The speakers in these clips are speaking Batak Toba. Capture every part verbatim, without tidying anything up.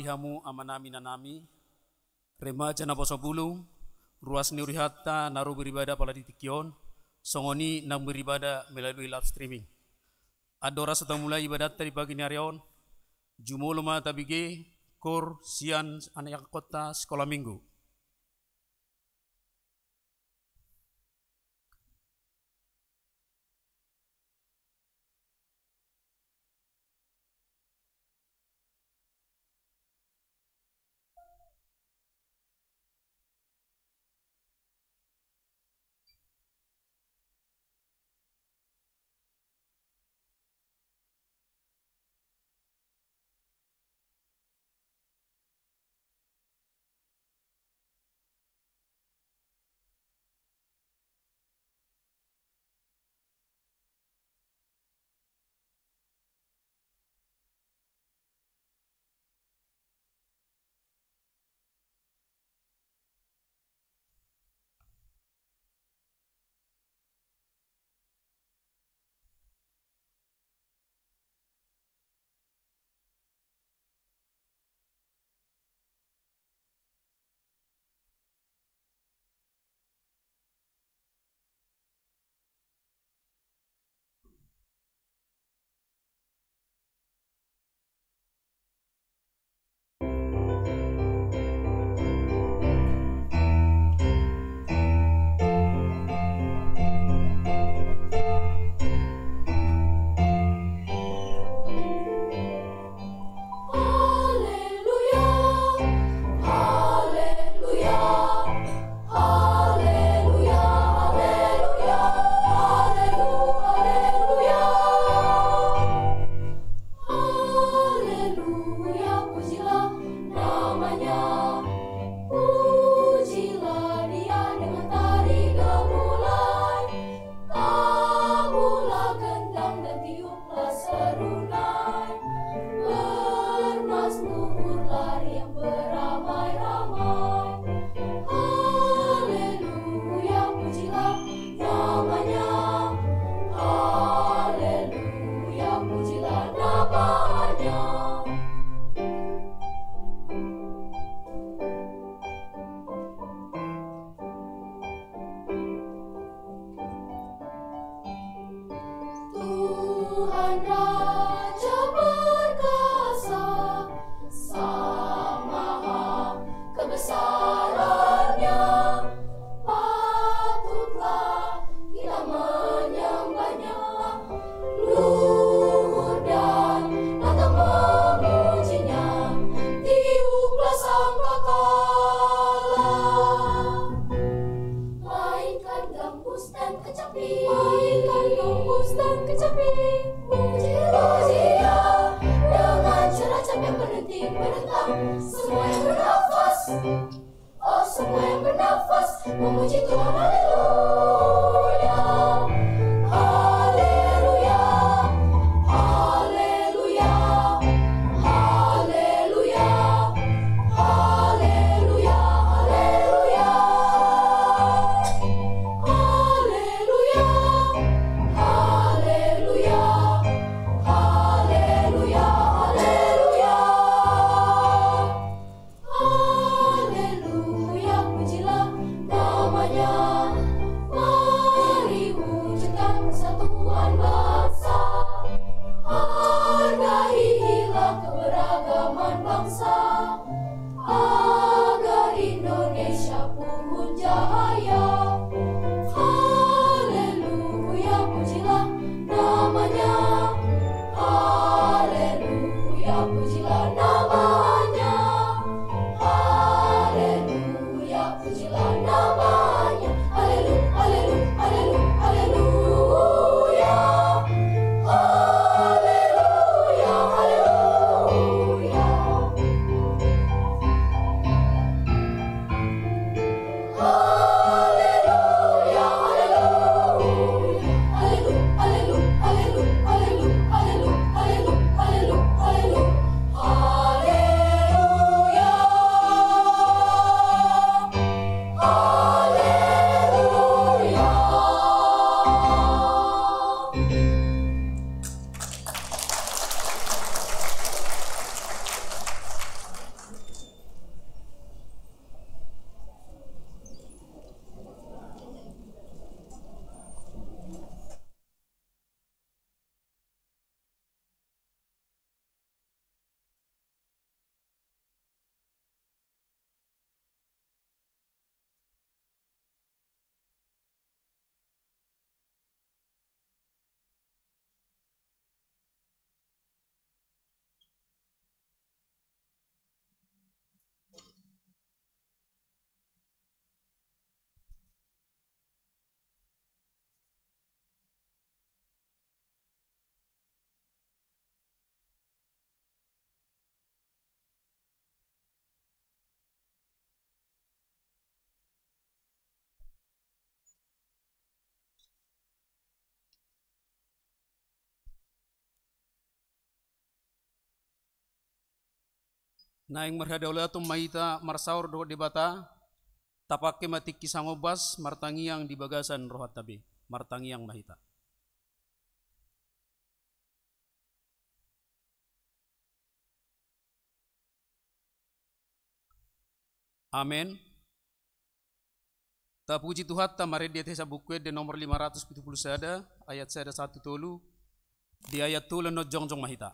Di hamu amanami, inanami, remaja naposobulung, ruas ni hurianta na ro beribadah pala di tingki on, songon i naung beribadah melalui live streaming. Andorang so tamulai ibadahta di pagi ni ari on, jumolo ma tabege kor sian angka iangkutta sikola minggu. Haleluya, haleluya, haleluya, haleluya, haleluya, haleluya. Haleluya, pujilah nama-Nya. Pujilah Dia dengan tari gemulai. Kamulah gendang dan tiuplah serunai, bermazmurlah riang beramai-ramai. Haleluya, pujilah nama-Nya. Haleluya, pujilah nama-Nya. Tuhan Raja perkasa, Sang Maha kebesaran-Nya, patutlah kita menyembah-Nya. Luhur dan lantang memuji-Nya, tiuplah sangkakala. Mainkan gambus dan kecapi, mainkan gambus dan kecapi. Puji, puji Dia dengan ceracap yang berdentang-berdentang. Semua yang bernafas, oh, semua yang bernafas, memuji Tuhan. Haleluya, haleluya, haleluya, haleluya, haleluya, haleluya. Haleluya, haleluya, haleluya, haleluya. Haleluya, pujilah nama-Nya. Naeng marhadaulaton ma hita marsaor dohot Debata, tapangke ma tingki sangombas martangiang di bagasan rohanta be. Martangiang ma hita. Amen. Tapuji Tuhanta, marende hita sian Buku Ende nomor lima ratus pitu pulu sada, ayat sada sahat tu tolu, di ayat tolu annon jongjong ma hita.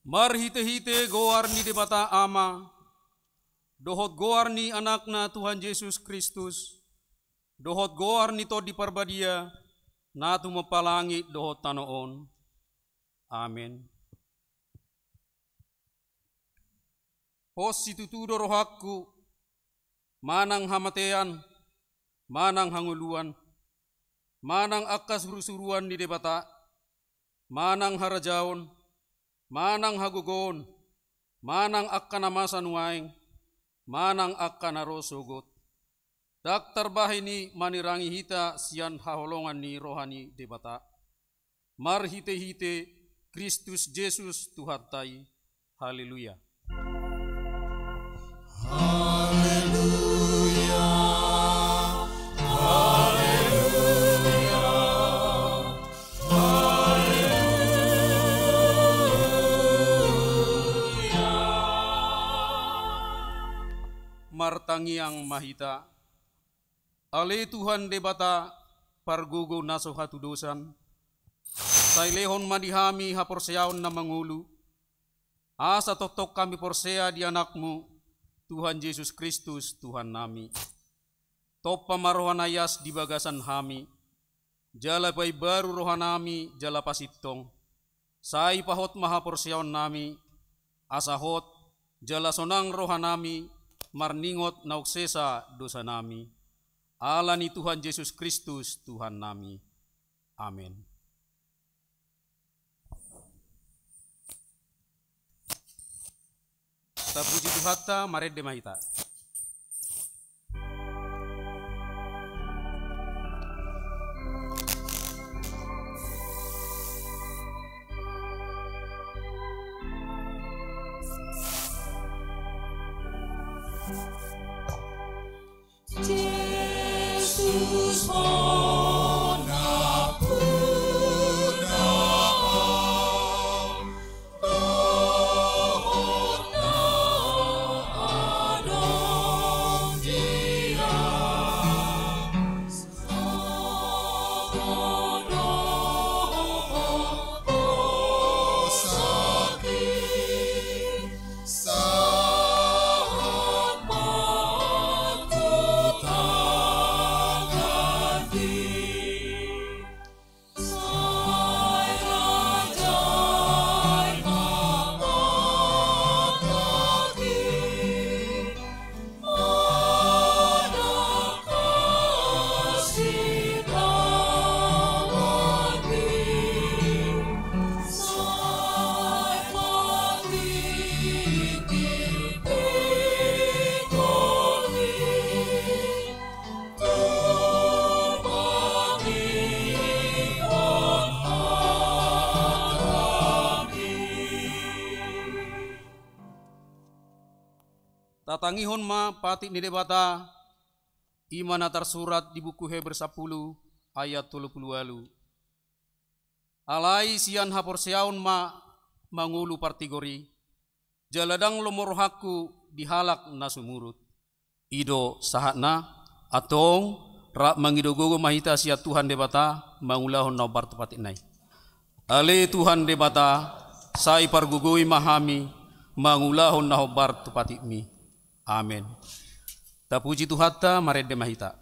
Marhitehite goar ni Debata Ama, dohot goar ni Anakna Tuhan Jesus Kristus, dohot goar ni Tondi Parbadia, na tumompa langit dohot tano on. Amen. Pos situtu do rohangku, manang hamatean, manang hangoluan, manang angka surusuruan ni Debata, manang harajaon, manang hagogoon, manang angka na masa nuaeng, manang angka na ro sogot. Ndang tarbahen i manirangi hita sian haholongan ni roha ni Debata. Marhitehite Kristus Jesus Tuhanta i. Haleluya. Haleluya. Haleluya. Haleluya. Martangiang ma hita. Ale Tuhan Debata, pargogo na so hatudosan, sai lehon ma di hami haporseaon na mangolu, asa tongtong hami porsea di Anakmu, Tuhan Jesus Kristus, Tuhannami. Tompa ma roha na ias di bagasan hami, jala paimbaru rohanami jala pasintong. Sai pahot ma haporseaonnami, asa hot jala sonang rohanami marningot naung sesa dosanami. Ala ni Tuhan Jesus Kristus, Tuhannami. Amen. Tapuji Tuhanta, marende ma hita. Jesus bona puna dohot na adong dia. Tatangihon ma patik ni Debata, i ma na tarsurat di buku Heber sampulu ayat tolu pulu ualu. Alai sian haporseaon ma mangolu partigor i, jala ndang lomo rohangku di halak na sumurut. I do sahatna. Antong rap mangido gogo ma hita sian Tuhan Debata mangulahon na hombar tu patikna i. Ale Tuhan Debata, sai pargogoi ma hami mangulahon na hombar tu patikmi. Amen. Tapuji Tuhanta, marende ma hita.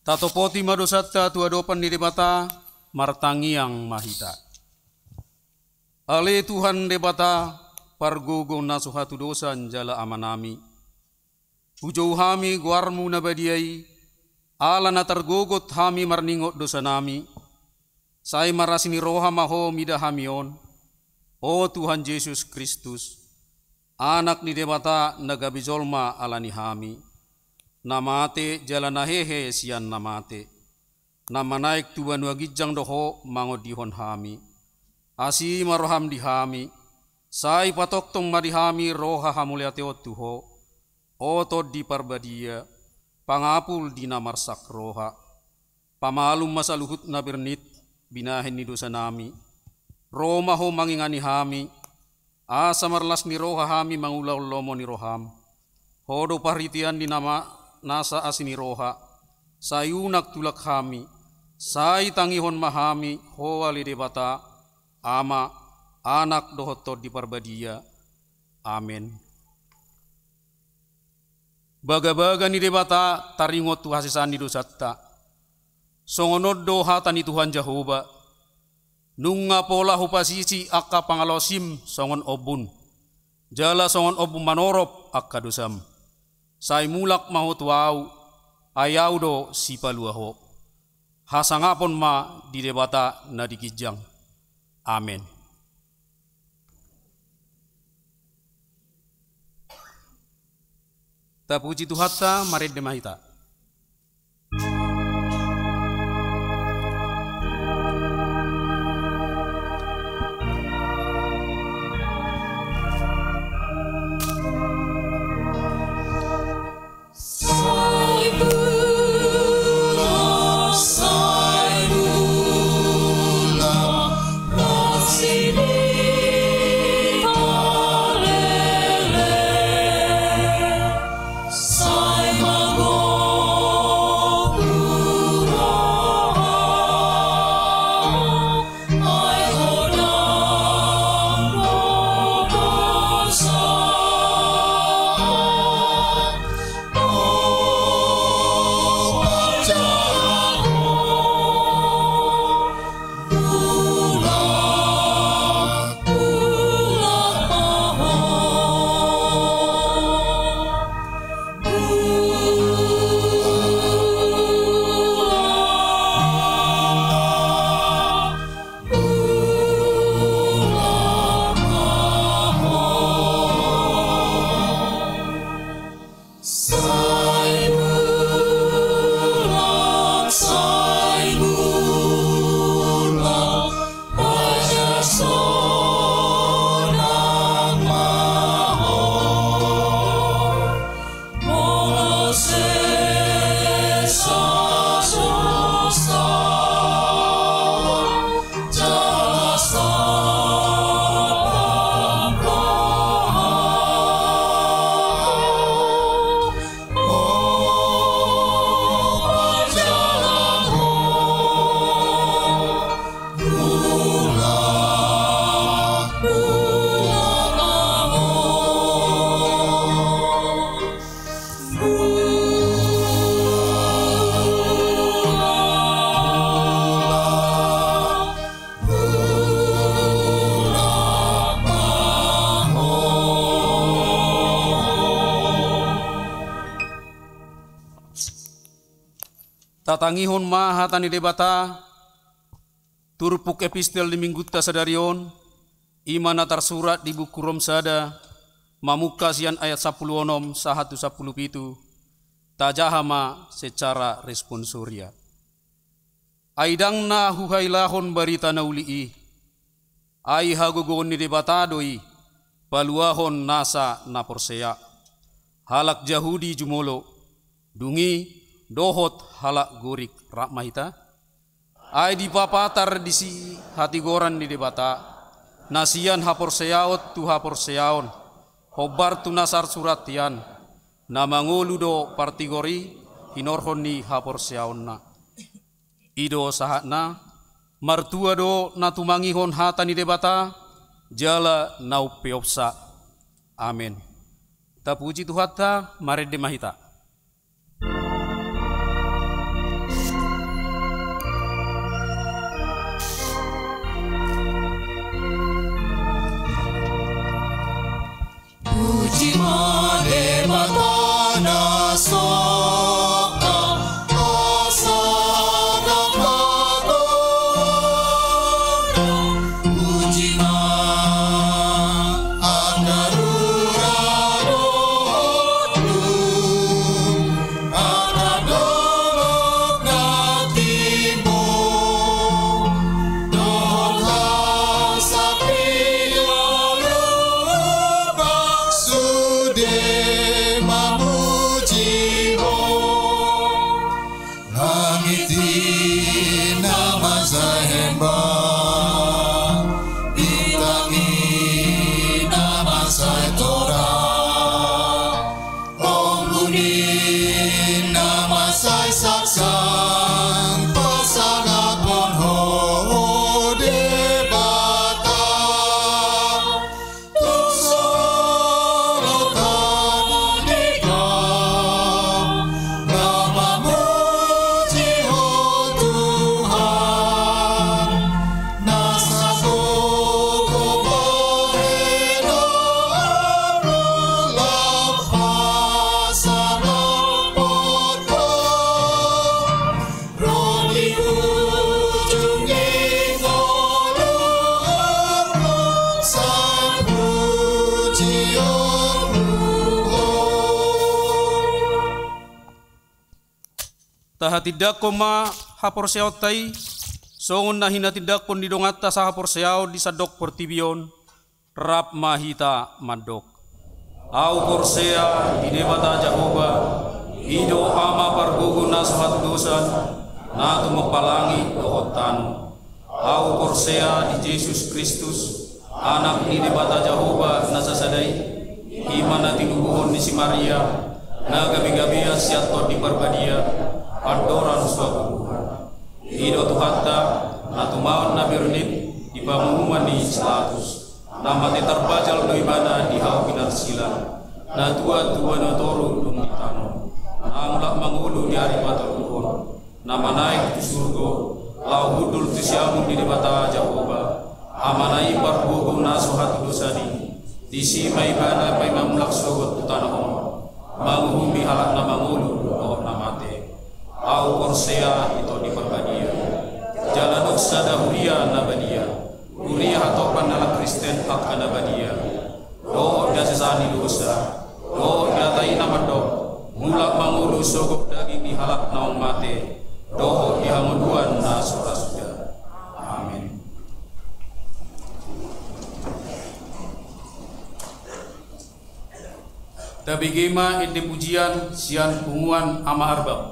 Tatopoti ma dosanta tu adopan ni Debata, martangiang ma hita. Ale Tuhan Debata, pargogo na so hatudosan jala Amanami. Hujou hami goarmu na badia i, ala na targogot hami marningot dosanami. Sai marasi ni roha ma Ho mida hami on, o Tuhan Jesus Kristus, Anak ni Debata na gabe jolma ala ni hami, na mate jala na hehe sian na mate, na manaek tu banua ginjang do Ho mangondihon hami. Asi ma roham di hami, sai patongtong ma di hami roha hamauliateon tu Ho, o Tondi Parbadia, pangapul di na marsak roha. Pamalum ma saluhut na bernit binahen ni dosanami. Ro ma Ho mangingani hami, asa marlas ni roha hami mangulahon lomo ni roham. Ho do parhitean ni nama nasa asi ni roha, sai unang tulak hami, sai tangihon ma hami Ho ale Debata, Ama, Anak dohot Tondi Parbadia. Amen. Bagabaga ni Debata taringot tu hasesaan ni dosanta. Songon on do hata ni Tuhan Jahowa: Nunga pola hupasisi angka pangalaosim songon ombun, jala songon ombun manorop angka dosam. Sai mulak ma ho tu Ahu, ai Ahu do sipalua ho. Hasangapon ma di Debata na di ginjang. Amen. Tapuji Tuhanta, marende ma hita. Tatangihon ma hata ni Debata. Turpuk epistel di minggunta sadari on, i ma na tarsurat di buku Rom sada, mamungka sian ayat sampulu onom sahat tu sampulu pitu. Tajaha ma secara responsoria. Ai ndang na huhailahon barita na uli i, ai hagogoon ni Debata do i paluahon nasa na porsea, halak Jahudi jumolo, dung i dohot halak Gorik. Rap ma hita. Ai dipapatar disi hatigoran ni Debata, na sian haporseaon tu haporseaon, hombar tu na tarsurat hian, na mangolu do partigor i hinorhon ni haporseaonna. I do sahatna. Martua do na tumangihon hata ni Debata, jala na umpeopsa. Amen. Tapuji Tuhanta, marende ma hita. Puji ma Debata na songka, asa na pago. Tahatindangkon ma haporseaonta i, songon na hinatindangkon ni donganta sahaporseaon di sandok portibi on, rap ma hita mandok. Ahu porsea di Debata Jahowa, i do Ama pargogo na so hatudosan, na tumompa langit dohot tano. Ahu porsea di Jesus Kristus, Anak ni Debata Jahowa na sasada i, i ma na tinubuhon ni si Maria, na gabegabean sian Tondi Parbadia, andorang so habubuhan. I do Tuhanta, na tumaon na bernit di panguhuman ni si Pilatus, na mate tarbajal do ibana di hau pinarsilang, na tua tu banua toru dung ditanom, na mulak mangolu di ari patoluhon, na manaek tu surgo, laho hundul tu siamun ni Debata Jahowa, Amana i pargogo na so hatudosan i, disi ma ibana paima mulak sogot tu tano on, manguhumi halak na mangolu dohot na mate. Ahu porsea di Tondi Parbadia, jala dohot sada huria na badia, huria hatopan halak Kristen angka na badia, dohot di hasesaan ni dosa, dohot di hata i na mandok, mulak mangolu sogot daging ni halak naung mate, dohot di hangoluan na so ra suda. Amin. Tabege ma ende pujian sian punguan Ama Arbab.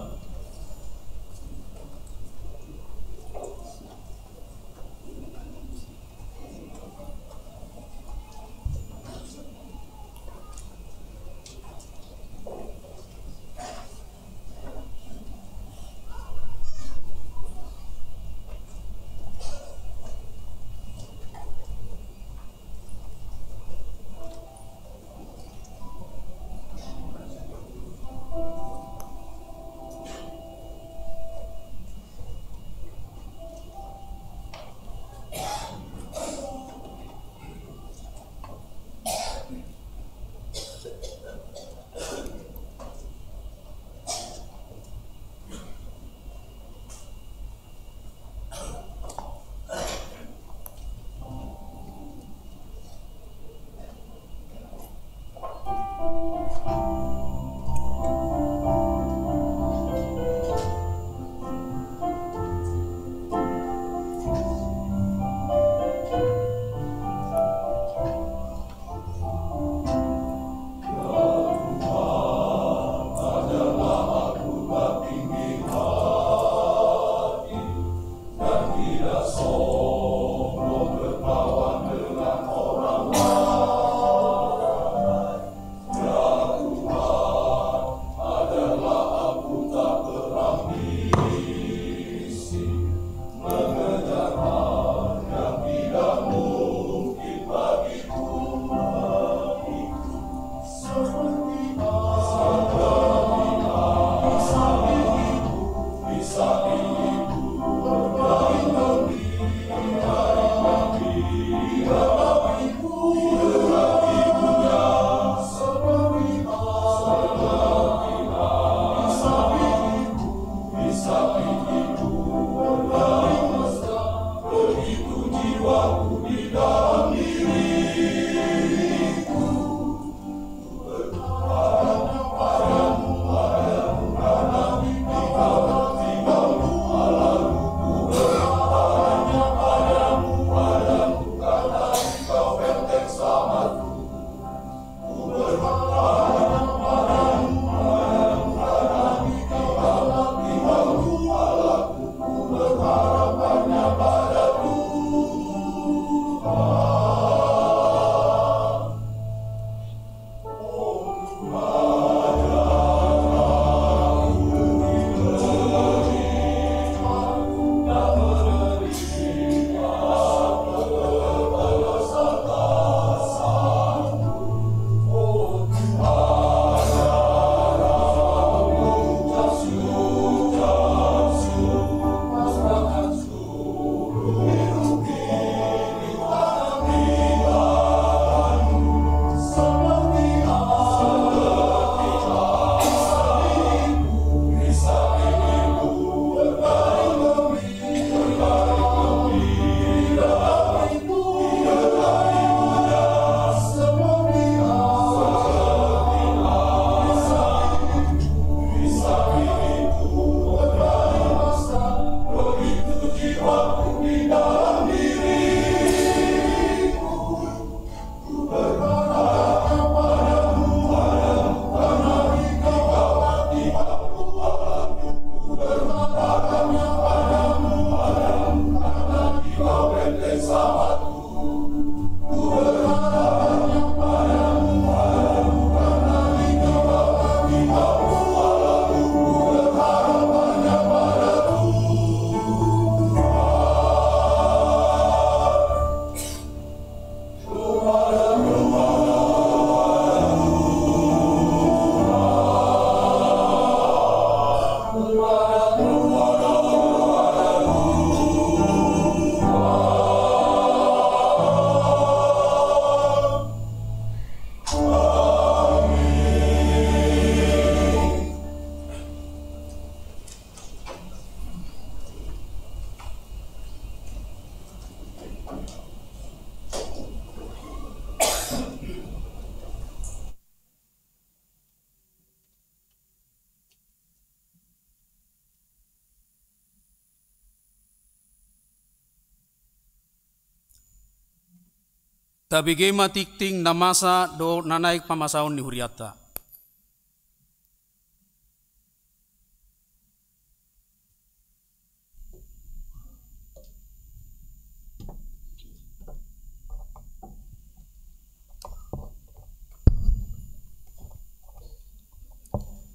Tabege ma tingting na masa dohot na naeng pamasaon ni hurianta.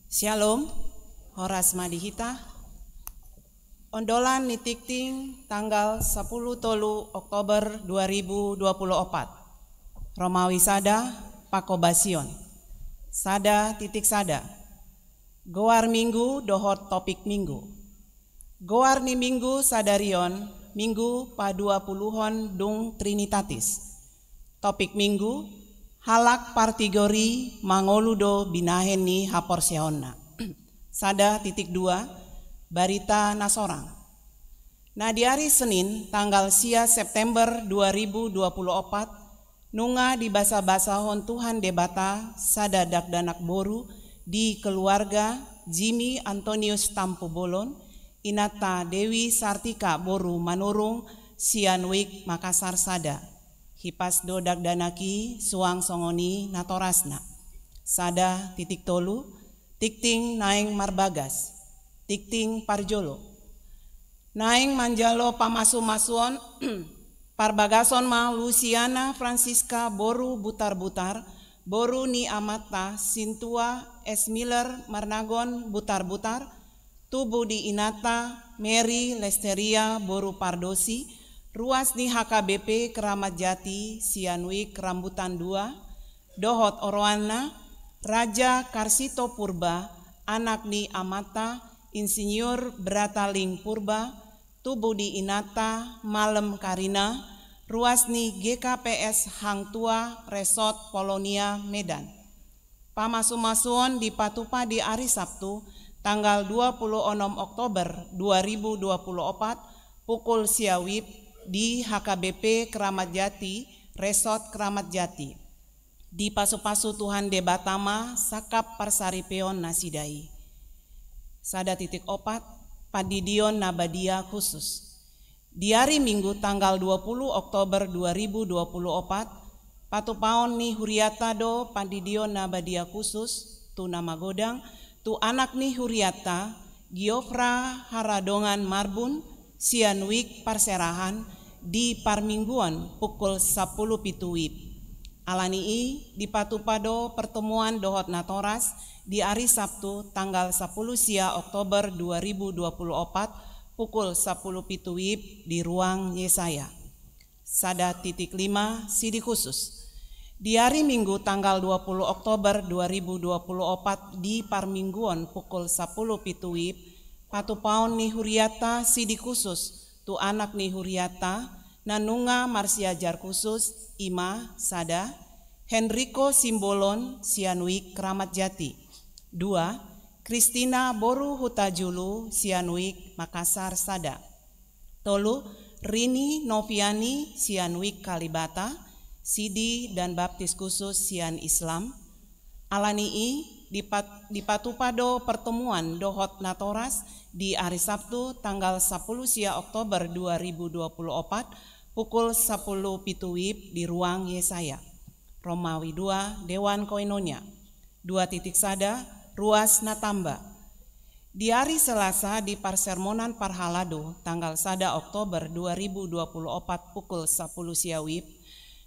Syalom, horas ma di hita. Ondolan ni tingting tanggal sapuluh tolu Oktober dua ribu dua puluh opat. Romawi sada, pakobasion. Sada titik sada. Goar minggu dohot topik minggu. Goar ni minggu sadari on, minggu paduapuluhon dung Trinitatis. Topik minggu, halak partigor i mangolu do binahen ni haporseaonna. Sada titik dua, barita na sorang. Na di ari Senin, tanggal sia September dua ribu dua puluh opat, nunga dibasabasahon Tuhan Debata sada dakdanak boru di keluarga Jimmy Antonius Tampubolon, inanta Dewi Sartika boru Manurung, sian Wijk Makassar sada. Hipas do dakdanak i suang songon i natorasna. Sada titik tolu, tingting naeng marbagas. Tingting parjolo. Naeng manjalo pamasumasuon parbagason ma Luciana Francisca boru Butarbutar, boru ni amanta Sintua S Miller Marnagon Butarbutar, tubu di inanta Mary Lesteria boru Pardosi, ruas ni H K B P Keramat Jati sian Wijk Rambutan dua, dohot oroanna Raja Karsito Purba, anak ni amanta Insinyur Brataling Purba, tubu di inanta Malem Karina, ruas ni G K P S Hang Tuah Resort Polonia Medan. Pamasumasuon dipatupa di ari Sabtu, tanggal dua puluh onom Oktober dua ribu dua puluh opat, pukul sia WIB di H K B P Keramat Jati, Resort Keramat Jati. Dipasupasu Tuhan Debata ma sangkap parsaripeon nasida i. Sada titik opat, pandidion na badia khusus. Di ari Minggu tanggal dua puluh Oktober dua ribu dua puluh opat, patupaon ni hurianta do pandidion na badia khusus tu na magodang, tu anak ni hurianta, Giofra Haradongan Marbun, sian Wijk Parserahan, di parmingguon pukul sampulu pitu WIB. Alani i, dipatupa do pertemuan dohot natoras di ari Sabtu tanggal sampulu sia Oktober dua ribu dua puluh opat pukul sampulu pitu WIB di ruang Yesaya. Sada titik lima, sidi khusus. Di ari Minggu tanggal dua puluh Oktober dua ribu dua puluh opat di parmingguon pukul sampulu pitu WIB, patupaon ni hurianta sidi khusus tu anak ni hurianta na nunga marsiajar khusus, i ma sada, Henrico Simbolon sian Wijk Keramat Jati. Dua, Kristina boru Hutajulu sian Wijk Makassar sada. Tolu, Rini Noviani sian Wijk Kalibata, sidi dan baptis khusus sian Islam. Alani i, dipat-, dipatupa do pertemuan dohot natoras di ari Sabtu tanggal sampulu sia Oktober dua ribu dua puluh opat pukul sampulu pitu WIB di ruang Yesaya. Romawi dua, Dewan Koinonia. Dua titik sada, ruas na tamba. Di ari Selasa di parsermonan parhalado tanggal sada Oktober dua ribu dua puluh opat pukul sampulu sia WIB,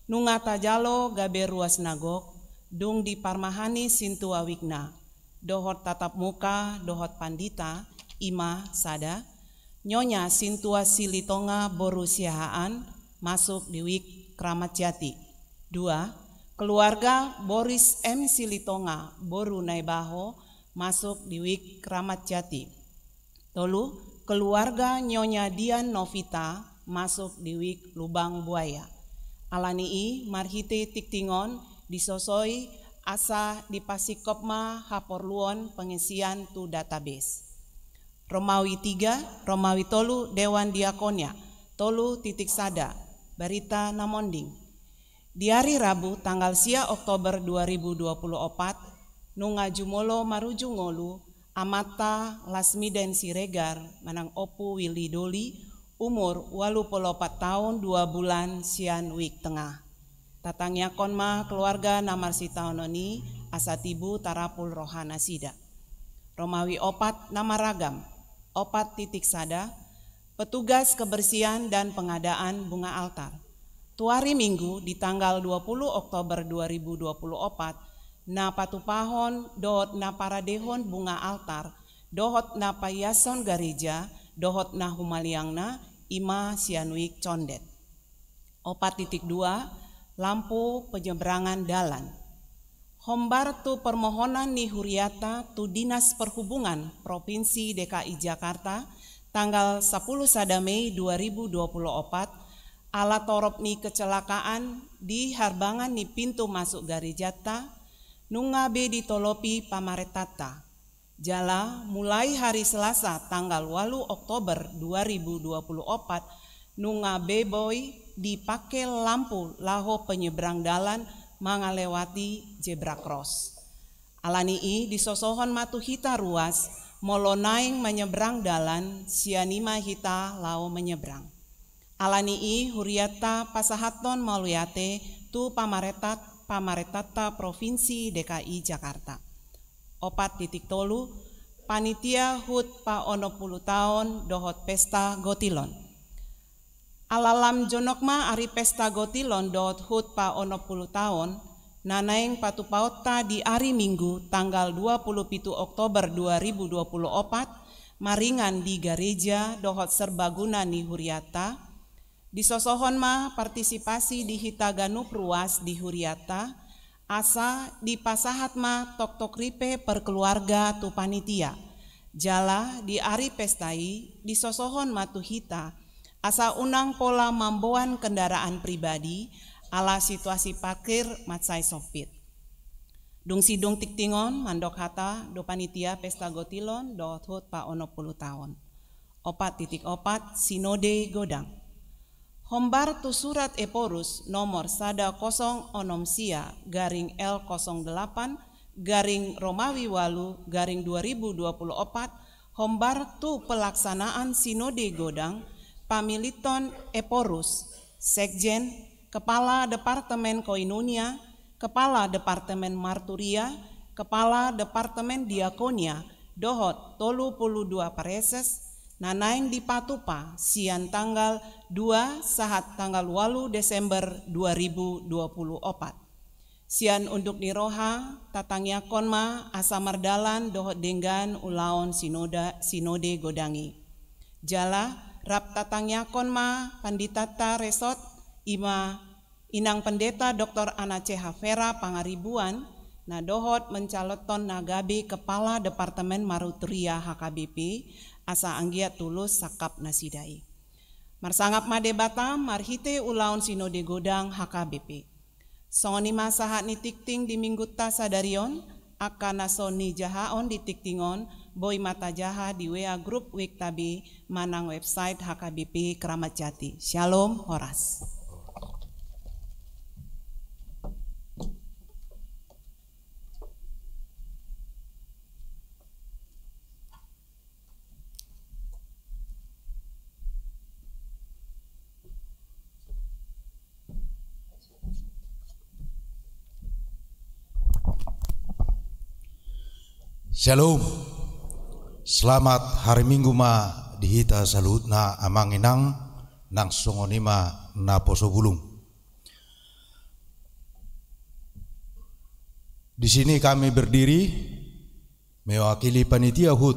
nunga tajalo gabe ruas na gok, dung diparmahani sintua wikna, dohot tatap muka, dohot pandita, i ma sada, Nyonya Sintua Silitonga boru Siahaan, masuk di Wijk Keramat Jati. Dua, keluarga Boris M Silitonga boru Naibaho, masuk di Wijk Keramat Jati. Tolu, keluarga Nyonya Dian Novita, masuk di Wijk Lubang Buaya. Alani i, marhite tingting on disosoi asa dipasingkop ma haporluon pengisian tu database. Romawi tiga, Romawi tolu, Dewan Diakonia, tolu titik sada, barita na monding. Di ari Rabu tanggal sia Oktober dua ribu dua puluh opat, nunga jumolo marujung ngolu amanta Lasmiden Siregar manang Ompu Willy Doli, umur ualu pulu opat taon dua bulan, sian Wijk Tengah. Tatangiangkon ma keluarga na marsitaonon i, asa tibu tarapul rohanasida. Romawi opat na maragam. Opat titik sada. Petugas kebersihan dan pengadaan bunga altar. Tu ari Minggu di tanggal dua puluh Oktober dua ribu dua puluh opat, na patupahon dohot na paradehon bunga altar, dohot na paiashon gareja, dohot na humaliangna, i ma sianuik condet. Opat titik dua. Lampu penyeberangan dalan. Hombar tu permohonan ni huriata tu Dinas Perhubungan Provinsi D K I Jakarta, tanggal sapuluh sada Mei dua ribu dua puluh opat, ala torop ni kecelakaan di harbangan ni pintu masuk garejata, nunga be ditolopi pamarentanta. Jala mulai hari Selasa tanggal walu Oktober dua ribu dua puluh opat, nunga be boi dipake lampu laho penyeberang dalan mangalewati zebra cross. Alani i disosohon ma tu hita ruas, molo naeng manyeberang dalan, sian i ma hita laho manyeberang. Alani i huriata pasahathon mauliate tu pamarentat-, pamarentanta Provinsi D K I Jakarta. Opat titik tolu. Panitia hut paonom pulu taon dohot pesta gotilon. Ala lam jonok ma ari pesta gotilon dohot hut paonom pulu taon, na naeng patupaonta di ari Minggu tanggal dua puluh pitu Oktober dua ribu dua puluh opat, maringan di gareja dohot serbaguna ni huriata, disosohon ma partisipasi di hita ganup ruas di huriata, asa dipasahat ma toktok ripe per keluarga tu panitia. Jala di ari pesta i disosohon ma tu hita, asa unang pola mamboan kendaraan pribadi, ala situasi parkir mansai sompit. Dung sidung tingtingon mandok hata do panitia pesta gotilon dohot hut paonom pulu taon. Opat titik opat. Sinode godang. Hombar tu surat Ephorus nomor sada kosong onom sia garing L kosong delapan garing Romawi walu garing dua ribu dua puluh opat, hombar tu pelaksanaan sinode godang, pamiliton Ephorus, sekjen, kepala departemen koinonia, kepala departemen marturia, kepala departemen diakonia, dohot tolu pulu dua praeses, na naeng dipatupa sian tanggal dua sahat tanggal walu Desember dua ribu dua puluh opat. Sian unduk ni roha, tatangiangkon ma asa mardalan dohot denggan ulaon sinoda-, sinode godang i. Jala, rap tatangiangkon ma panditanta resort, i ma Inang Pendeta Doktor Ana C H Vera Pangaribuan, na dohot mencalonhon na gabe Kepala Departemen Marturia H K B P, asa anggiat tulus sangkap nasida i. Marsangap ma Debata marhite ulaon sinode godang H K B P. Songon i ma sahat ni tingting di minggunta sadari on, angka na so nijahaon di tingting on, boi ma tajaha di W A grup Wiktabe manang website H K B P Kramat Jati. Syalom, horas. Syalom. Selamat hari Minggu ma di hita saluhutna amang inang, nang songon i ma naposo bulung. Di sini kami berdiri mewakili panitia hut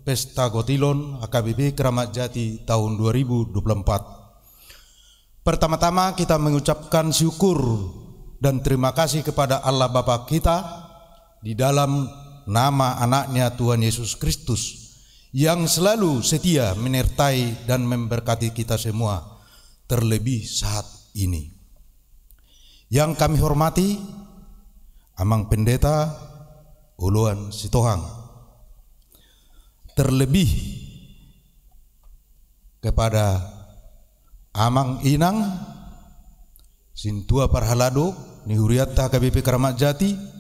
Pesta Gotilon H K B P Kramat Jati tahun dua ribu dua puluh empat. Pertama-tama kita mengucapkan syukur dan terima kasih kepada Allah Bapa kita di dalam nama Anak-Nya Tuhan Yesus Kristus yang selalu setia menyertai dan memberkati kita semua, terlebih saat ini. Yang kami hormati Amang Pendeta Oloan Sitohang, terlebih kepada Amang Inang, sintua parhalado ni hurianta H K B P Kramat Jati,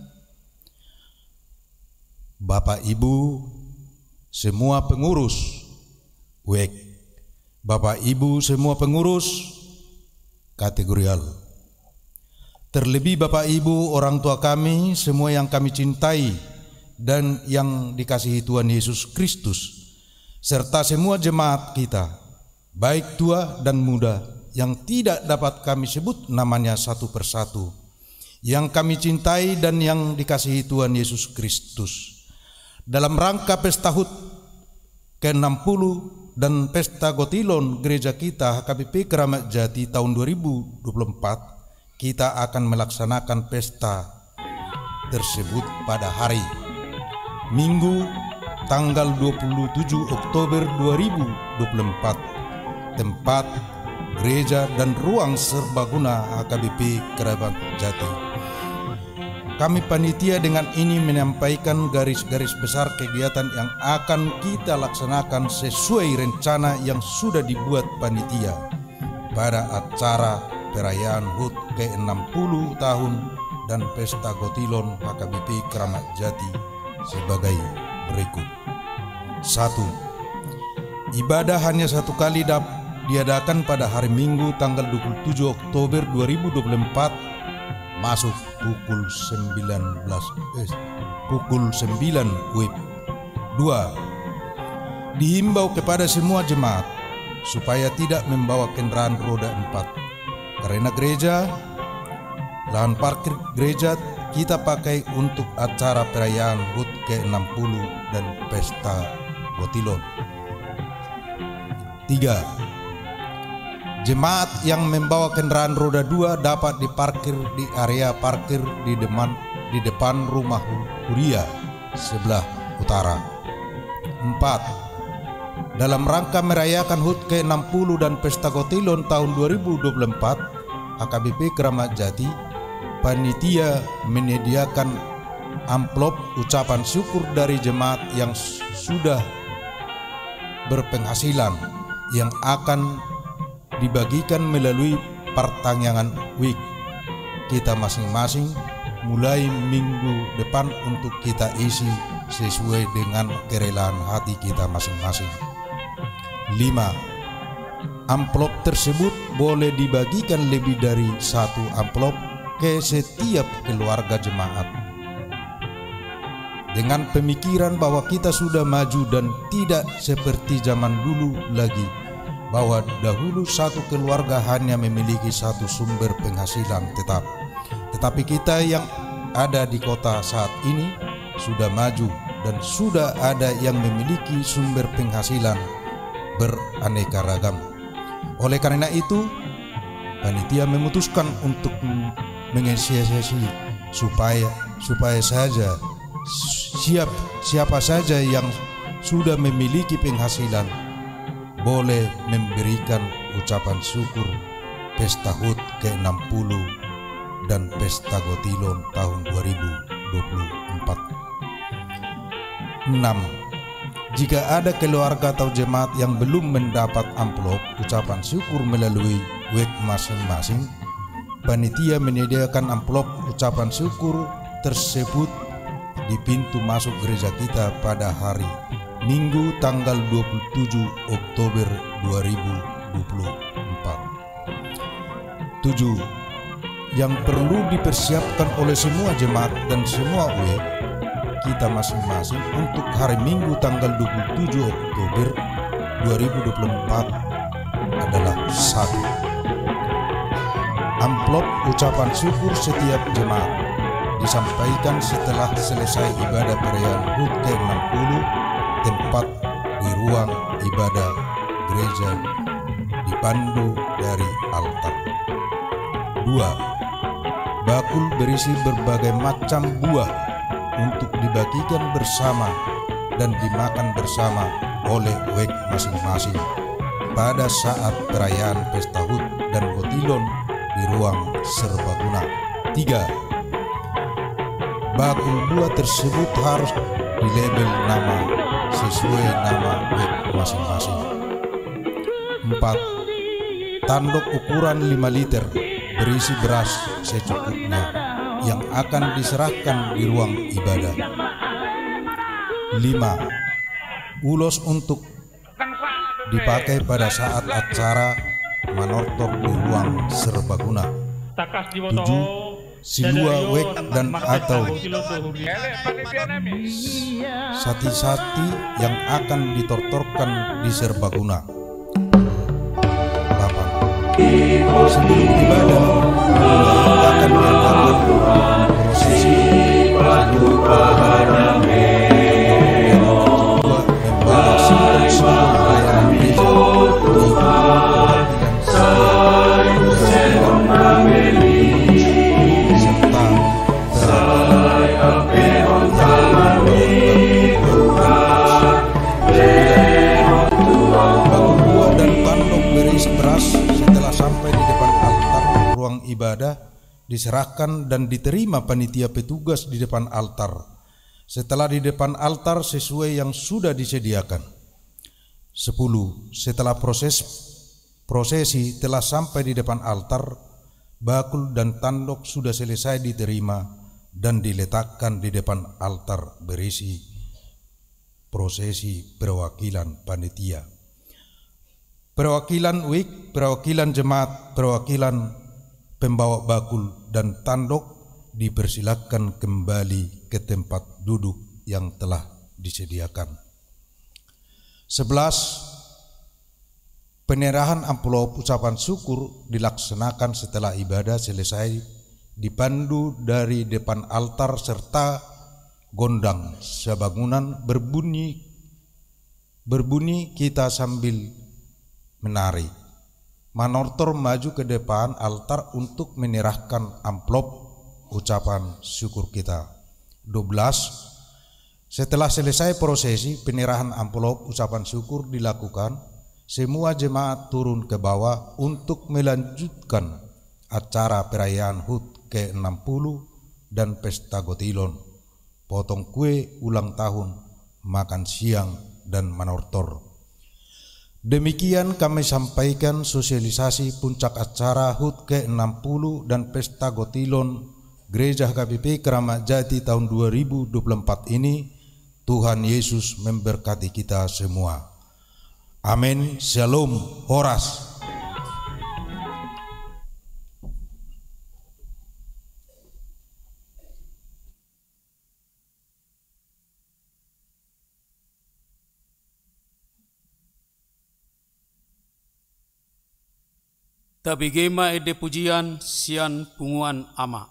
Bapak Ibu semua pengurus W E K, Bapak Ibu semua pengurus kategorial, Terlebih Bapak Ibu, orang tua kami, semua yang kami cintai dan yang dikasihi Tuhan Yesus Kristus, serta semua jemaat kita, baik tua dan muda, yang tidak dapat kami sebut namanya satu persatu, yang kami cintai dan yang dikasihi Tuhan Yesus Kristus. Dalam rangka pesta hut ke enam puluh dan pesta gotilon gereja kita H K B P Keramat Jati tahun dua ribu dua puluh empat, kita akan melaksanakan pesta tersebut pada hari Minggu tanggal dua puluh tujuh Oktober dua ribu dua puluh empat, tempat gereja dan ruang serbaguna H K B P Keramat Jati. Kami panitia dengan ini menyampaikan garis-garis besar kegiatan yang akan kita laksanakan sesuai rencana yang sudah dibuat panitia pada acara perayaan hut ke enam puluh tahun dan pesta gotilon H K B P Keramat Jati sebagai berikut. Satu. Ibadah hanya satu kali dap-, diadakan pada hari Minggu tanggal dua puluh tujuh Oktober dua ribu dua puluh empat, masuk pukul sembilan belas, eh, pukul sembilan W I B. Dua. Dihimbau kepada semua jemaat supaya tidak membawa kendaraan roda empat, karena gereja, lahan parkir gereja kita pakai untuk acara perayaan hut ke enam puluh dan pesta gotilon. Tiga. Jemaat yang membawa kendaraan roda dua dapat diparkir di area parkir di depan, di depan rumah hu-, huria sebelah utara. Empat. Dalam rangka merayakan hut ke enam puluh dan pesta gotilon tahun dua ribu dua puluh empat, H K B P Keramat Jati, panitia menyediakan amplop ucapan syukur dari jemaat yang s-, sudah berpenghasilan yang akan dibagikan melalui partangiangan W I B kita masing-masing mulai minggu depan untuk kita isi sesuai dengan kerelaan hati kita masing-masing. Lima. Amplop tersebut boleh dibagikan lebih dari satu amplop ke setiap keluarga jemaat. Dengan pemikiran bahwa kita sudah maju dan tidak seperti zaman dulu lagi, bahwa dahulu satu keluarga hanya memiliki satu sumber penghasilan tetap. Tetapi kita yang ada di kota saat ini sudah maju dan sudah ada yang memiliki sumber penghasilan beraneka ragam. Oleh karena itu, panitia memutuskan untuk m-, menginisiasi supaya, supaya saja siap, siapa saja yang sudah memiliki penghasilan boleh memberikan ucapan syukur pesta hut ke enam puluh dan pesta gotilon tahun dua ribu dua puluh empat. Enam. Jika ada keluarga atau jemaat yang belum mendapat amplop ucapan syukur melalui W I B masing-masing, panitia menyediakan amplop ucapan syukur tersebut di pintu masuk gereja kita pada hari Minggu tanggal dua puluh tujuh Oktober dua ribu dua puluh empat. Tujuh. Yang perlu dipersiapkan oleh semua jemaat dan semua W I B kita masing-masing untuk hari Minggu tanggal dua puluh tujuh Oktober dua ribu dua puluh empat adalah: satu. Amplop ucapan syukur setiap jemaat disampaikan setelah selesai ibadah perayaan hut ke enam puluh, tempat di ruang ibadah gereja dipandu dari altar. Dua. Bakul berisi berbagai macam buah untuk dibagikan bersama dan dimakan bersama oleh W I B masing-masing pada saat perayaan pesta hut dan gotilon di ruang serbaguna. Tiga. Bakul buah tersebut harus dilabel nama sesuai nama W I B masing-masing. Empat. Tandok ukuran lima liter berisi beras secukupnya yang akan diserahkan di ruang ibadah. Lima. Ulos untuk dipakai pada saat acara manortor di ruang serbaguna. Tujuh, Silua, Wek dan Atau. Sati-sati yang akan ditortorkan di serbaguna. Delapan. Sebelum ibadah, akan diadakan prosesi. Membawa simpang semua pelayanan gereja. Setelah sampai di depan altar ruang ibadah, diserahkan dan diterima panitia petugas di depan altar, setelah di depan altar sesuai yang sudah disediakan. Sepuluh. Setelah proses prosesi telah sampai di depan altar, bakul dan tandok sudah selesai diterima dan diletakkan di depan altar berisi prosesi perwakilan panitia. Perwakilan wik, perwakilan jemaat, perwakilan pembawa bakul dan tandok dipersilakan kembali ke tempat duduk yang telah disediakan. Sebelas, penyerahan amplop ucapan syukur dilaksanakan setelah ibadah selesai, dipandu dari depan altar serta gondang sebangunan berbunyi, berbunyi kita sambil menari. Manortor maju ke depan altar untuk menyerahkan amplop ucapan syukur kita. Dua belas, setelah selesai prosesi penyerahan amplop ucapan syukur dilakukan, semua jemaat turun ke bawah untuk melanjutkan acara perayaan hut ke enam puluh dan pesta gotilon, potong kue ulang tahun, makan siang, dan manortor. Demikian kami sampaikan sosialisasi puncak acara hut ke enam puluh dan pesta gotilon Gereja H K B P Keramat Jati tahun dua ribu dua puluh empat ini. Tuhan Yesus memberkati kita semua. Amin. Shalom. Horas. Tabege ma ende pujian sian punguan ama.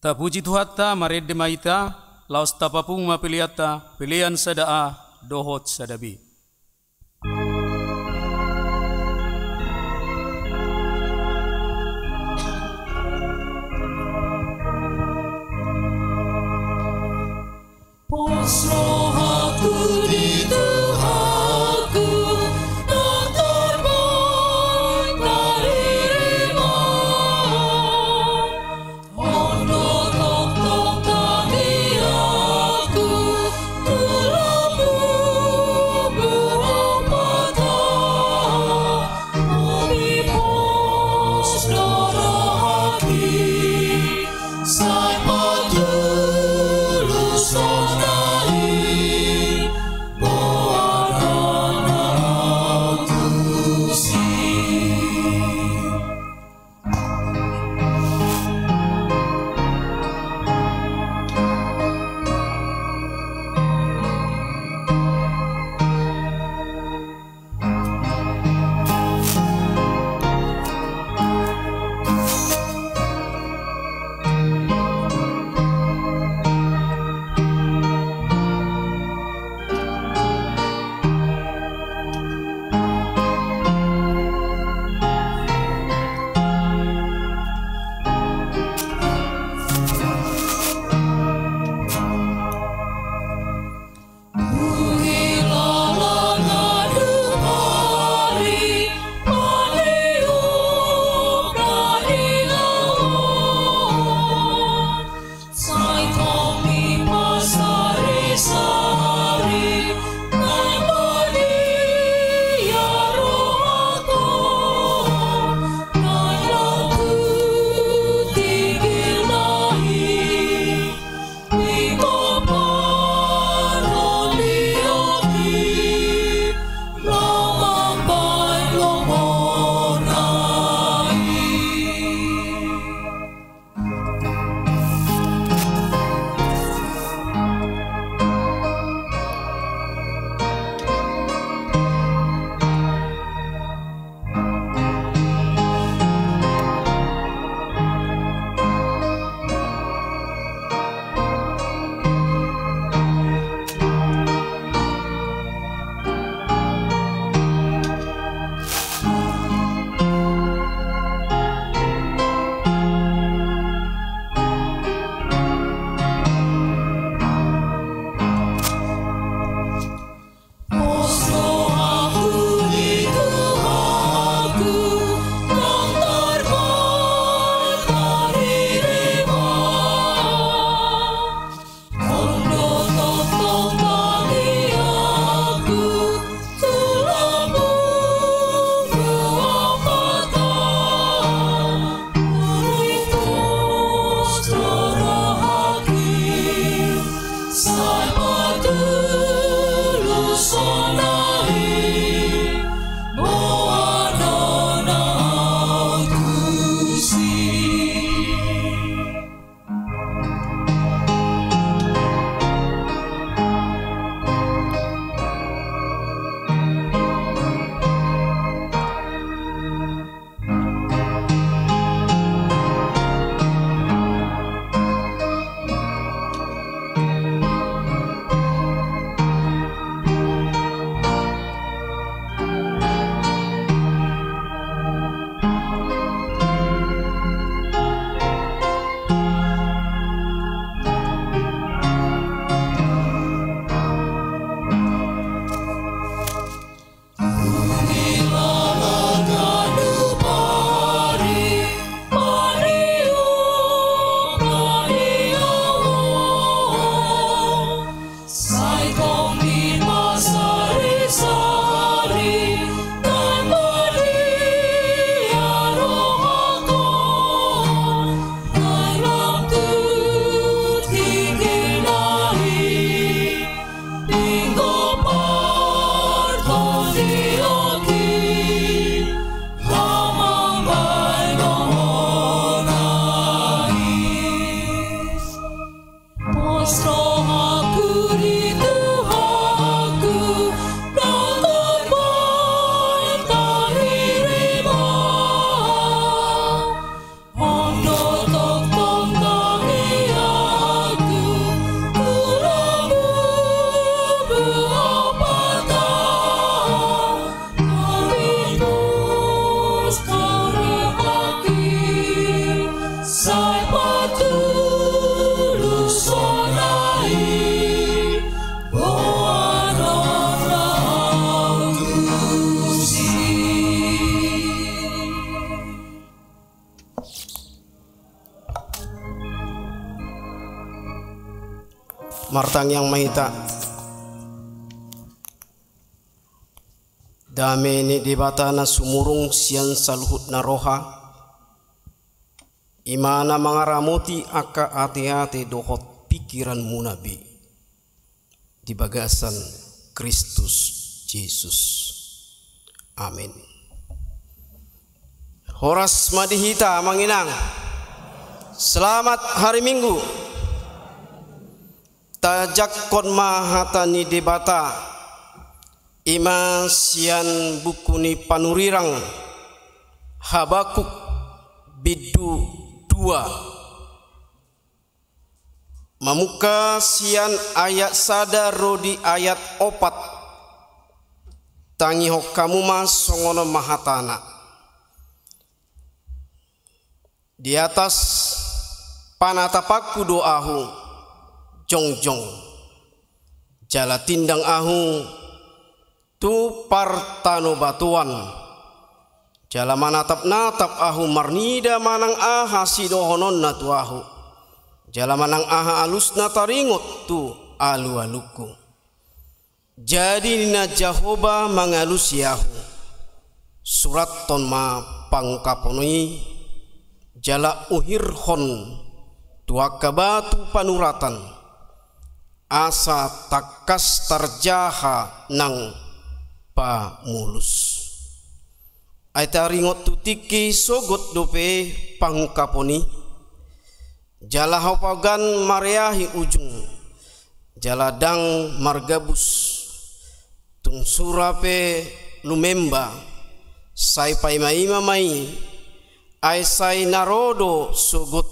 Tapuji Tuhanta, marende ma hita, laos tapapungu ma peleanta, pelean sada A dohot sada B. Pos rohangku di Tuhanku, na tarbaen taririma. On do tongtong tangiangku, tu lambungmu, o Debata, umipos do rohangki, sai patulushon na i Martangiang ma hita. Dame ni Debata na sumurung sian saluhutna roha, i ma na mangaramoti angka ateate dohot pingkiranmuna be di bagasan Kristus Jesus. Amin. Horas ma di hita, amang inang. Selamat hari Minggu. Tajangkon ma hata ni Debata, i ma sian buku ni panurirang Habakuk bindu dua. Mamungka sian ayat sada ro di ayat opat. Tangihon hamu ma, songon on ma hatana. Di atas panatapanku do ahu jongjong, jala tindang ahu tu partanobatoan, jala manatapnatap ahu marnida manang aha sidohononna tu ahu, jala manang aha alusna taringot tu alualungku. Jadi ninna Jahowa mangalusi ahu: Surathon ma pangungkapon i, jala uhirhon tu angka batu panuratan, asa tangkas tarjaha nang pamulus. Ai taringot tu tingki sogot dope pangungkapon i, jala hapaogan mareahi ujung, jala ndang margabus. Tung sura pe lumemba, sai paimaima ma i, ai sai na ro do sogot,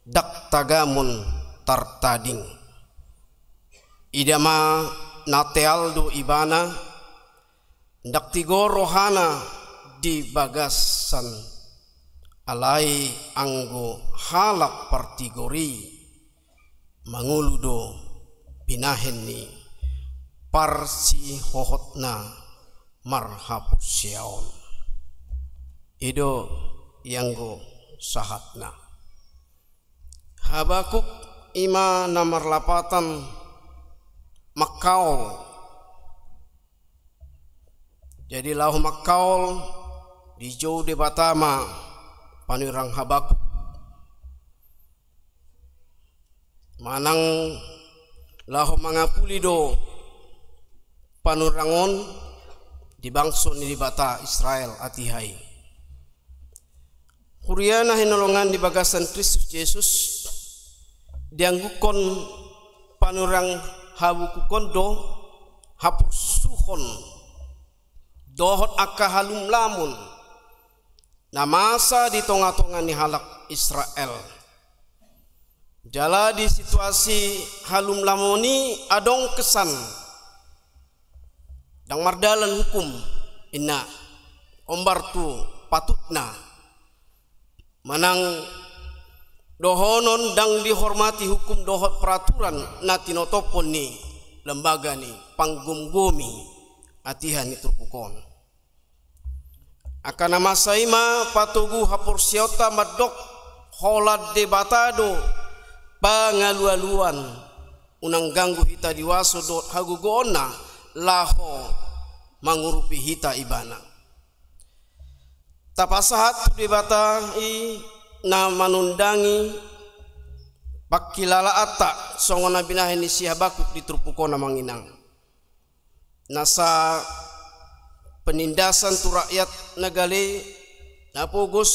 ndang tagamon tartading. Ida ma na teal do ibana, ndang tigor rohana di bagasan, alai anggo halak partigor i mangolu do binahen ni parsihohotna marhaporseaon. I do i anggo sahatna. Habakuk i ma na marlapatan mangkaol. Jadi laho mangkaol, dijou Debata ma panurirang Habakuk. Manang laho mangapuli do panurirang on di bangso ni Debata Israel atiha i. Huria na hinaholongan di bagasan Kristus Jesus, dianggukon panurirang Habakuk on do haporsuhon dohot angka halumlamon na masa di tongatonga ni halak Israel. Jala di situasi halumlamon i adong kesan ndang mardalan hukum, inna, hombar tu patutna. Manang dohonon ndang dihormati hukum dohot peraturan na tinotophon ni lembaga ni panggomgomi atiha ni turpuk on. Angka na masa i ma patogu haporseaonta mandok holan Debata do pangalualuan, unang ganggu hita di huaso dohot hagogoonna laho mangurupi hita Ibana. Tapasahat tu Debata i na manundangi pangkilalaanta songon na binahen ni si Habakuk di turpuk on, amang inang. Nasa penindasan tu rakyat na gale, na pogos,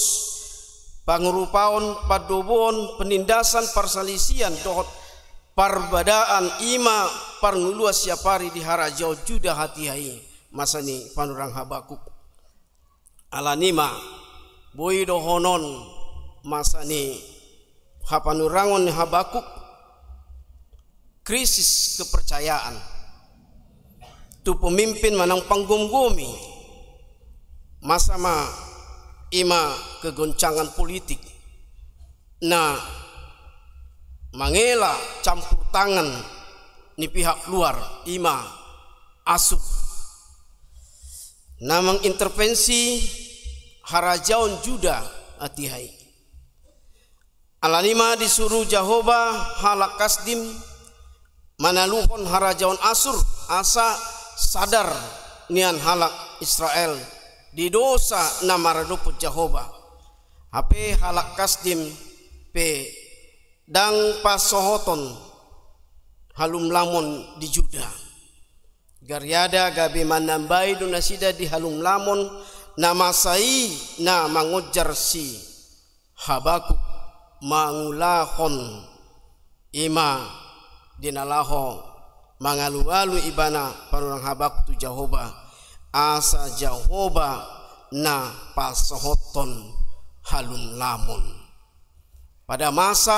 pangurupaon, pandoboon, penindasan, parsalisian dohot parbadaan, i ma parngoluan siapari di harajaon Juda hatiha i, masa ni panurirang Habakuk. Alani i ma, boi dohonon masa ni hapanurirang ni Habakuk, krisis kepercayaan tu pemimpin manang panggomgomi. Masa ma i ma kegoncangan politik na mangela campur tangan ni pihak luar, i ma Asur, na mangintervensi harajaon Juda atiha i. Alani i ma disuru Jahowa halak Kasdim manaluhon harajaon Asur, asa sadar nian halak Israel di dosa na maradophon Jahowa. Hape halak Kasdim pe ndang pasohoton halumlamon di Juda. Gariada gabe manambai do nasida di halumlamon na masa i na mangonjar si Habakuk mangulahon, i ma di na laho mangalualu ibana panurirang Habakuk tu Jahowa, asa Jahowa na pasohothon halumlamon. Pada masa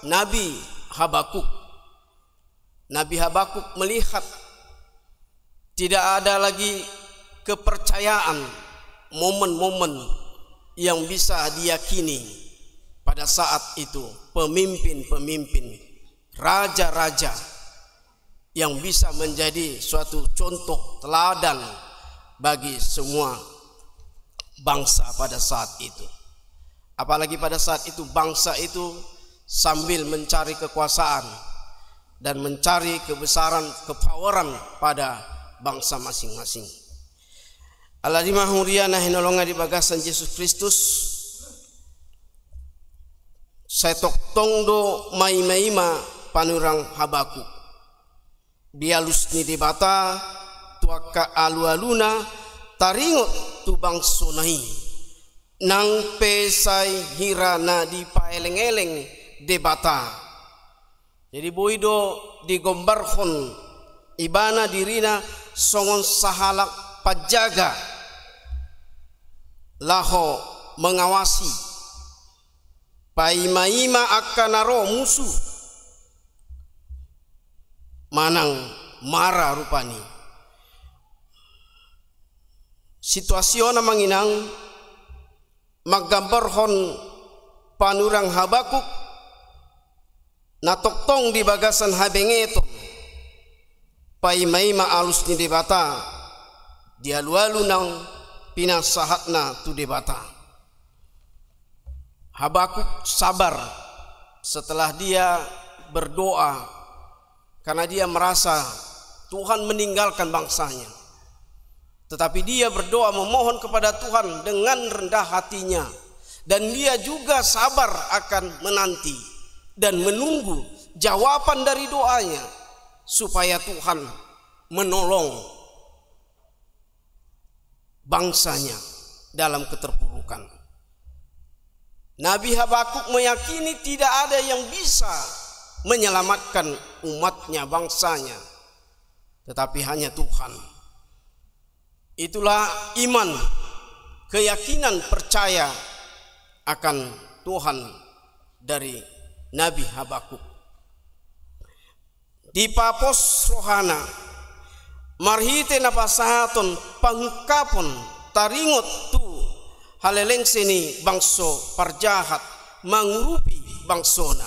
Nabi Habakuk, Nabi Habakuk melihat tidak ada lagi kepercayaan, momen-momen yang bisa diyakini pada saat itu, pemimpin-pemimpin, raja-raja yang bisa menjadi suatu contoh teladan bagi semua bangsa pada saat itu. Apalagi pada saat itu bangsa itu sambil mencari kekuasaan dan mencari kebesaran, kepoweran pada bangsa masing-masing. Alani i ma huria na hinaholongan di bagasan Jesus Kristus, sai tongtong do maimaima panurirang Habakuk. Di alus ni Debata tu angka alualuna taringot tu bangsona i, nang pe sai hira na dipaeleng-eleng Debata. Jadi boi do digombarhon ibana dirina songon sahalak panjaga laho mengawasi, paimaima angka na ro musu manang mara rupani. Situasi on amang inang manggambarhon panurirang Habakuk na tongtong di bagasan habengeton, paimaima alus ni Debata di alualu naung pinasahatna tu Debata. Habakuk sabar setelah dia berdoa karena dia merasa Tuhan meninggalkan bangsanya. Tetapi dia berdoa memohon kepada Tuhan dengan rendah hatinya. Dan dia juga sabar akan menanti dan menunggu jawaban dari doanya, supaya Tuhan menolong bangsanya dalam keterpurukan. Nabi Habakuk meyakini tidak ada yang bisa menyelamatkan umatnya, bangsanya, tetapi hanya Tuhan. Itulah iman, keyakinan percaya akan Tuhan dari Nabi Habakuk. Dipapos rohana marhite na pasahaton pangungkapon taringot tu halelengse ni bangso parjahat mangurupi bangsona.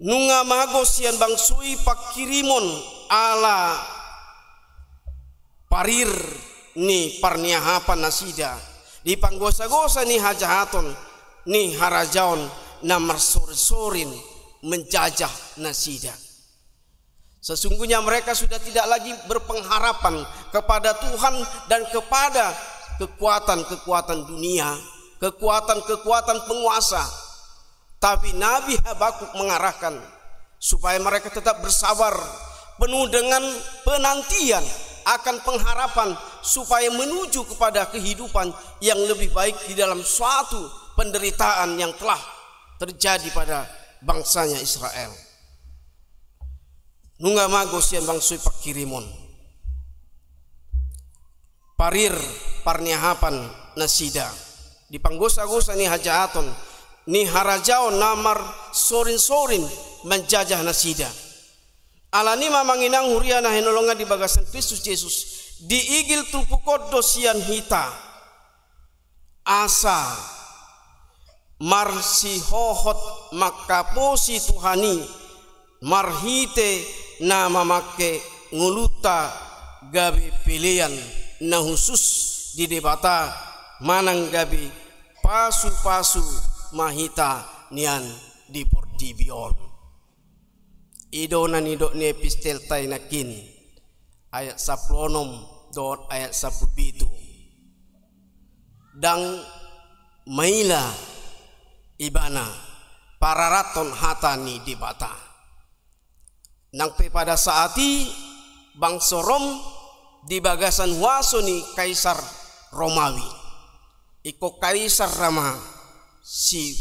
Nunga mago sian bangso i pangkirimon ala parir ni parniahapan nasida di panggosa-gosa ni hajahaton ni harajaon na marsorin-sorin menjajah nasida. Sesungguhnya mereka sudah tidak lagi berpengharapan kepada Tuhan dan kepada kekuatan-kekuatan dunia, kekuatan-kekuatan penguasa. Tapi Nabi Habakuk mengarahkan supaya mereka tetap bersabar, penuh dengan penantian akan pengharapan, supaya menuju kepada kehidupan yang lebih baik di dalam suatu penderitaan yang telah terjadi pada bangsanya Israel. Nunga mago sian bangso i pangkirimon parir parniahapan nasida di panggosa-gosa ni hajahaton ni harajaon na marsorin-sorin manjajah nasida. Alani i ma amang inang huria na hinaholongan di bagasan Kristus Jesus, diigil turpuk on do sian hita asa marsihohot mangkaposi Tuhan i marhite na mamangke ngolunta gabe pelean na husus di Debata manang gabe pasu-pasu ma hita nian di portibi on. I do na nidok ni epistelta i nangkin, ayat sampulu onom dohot ayat sampulu pitu. Ndang maila ibana pararathon hata ni Debata. Nang pe pada saat i bangso Rom di bagasan huaso ni Kaisar Romawi. Ingkon Kaisar ra ma si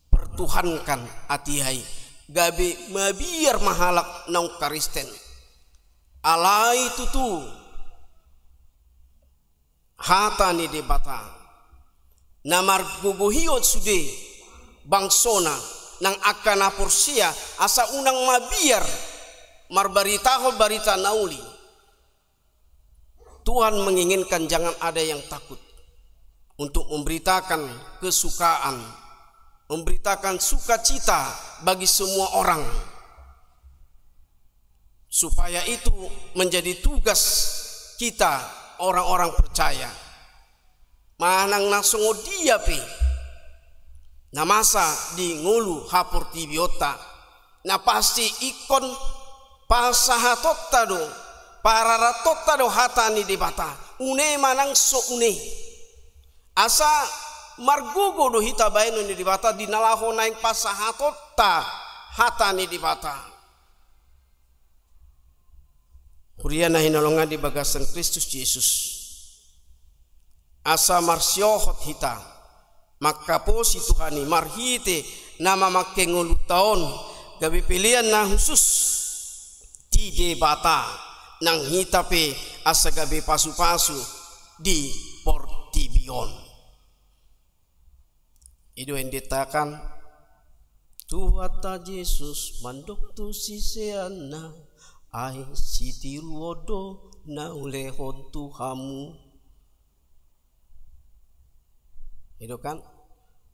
pertuhankan hatiha i, gabe mabiar ma halak naung Kristen. Alai tutu hata ni Debata na margogohion sude bangsona nang angka na porsea asa unang mabiar marbaritahon barita na uli. Tuhan menginginkan jangan ada yang takut untuk memberitakan kesukaan, memberitakan sukacita bagi semua orang, supaya itu menjadi tugas kita orang-orang percaya. Manang na songon dia pe na masa di ngolu haportibionta, na pasti ingkon pasahatonta do, pararathonta do hata ni Debata, une manang so une. Asa margogo do hita bahenon ni Debata di na laho naeng pasahatonta hata ni Debata. Huria na hinaholongan di bagasan Kristus Jesus. Asa marsiohot hita mangkaposi Tuhan i marhite na mamangke ngolunta on gabe pelean na hushus di Debata, nang hita pe asa gabe pasupasu di portibi on. I do endenta kan, Tuhanta Jesus mandok tu siseanna, ai sitiruon do na hulehon tu hamu. I do kan,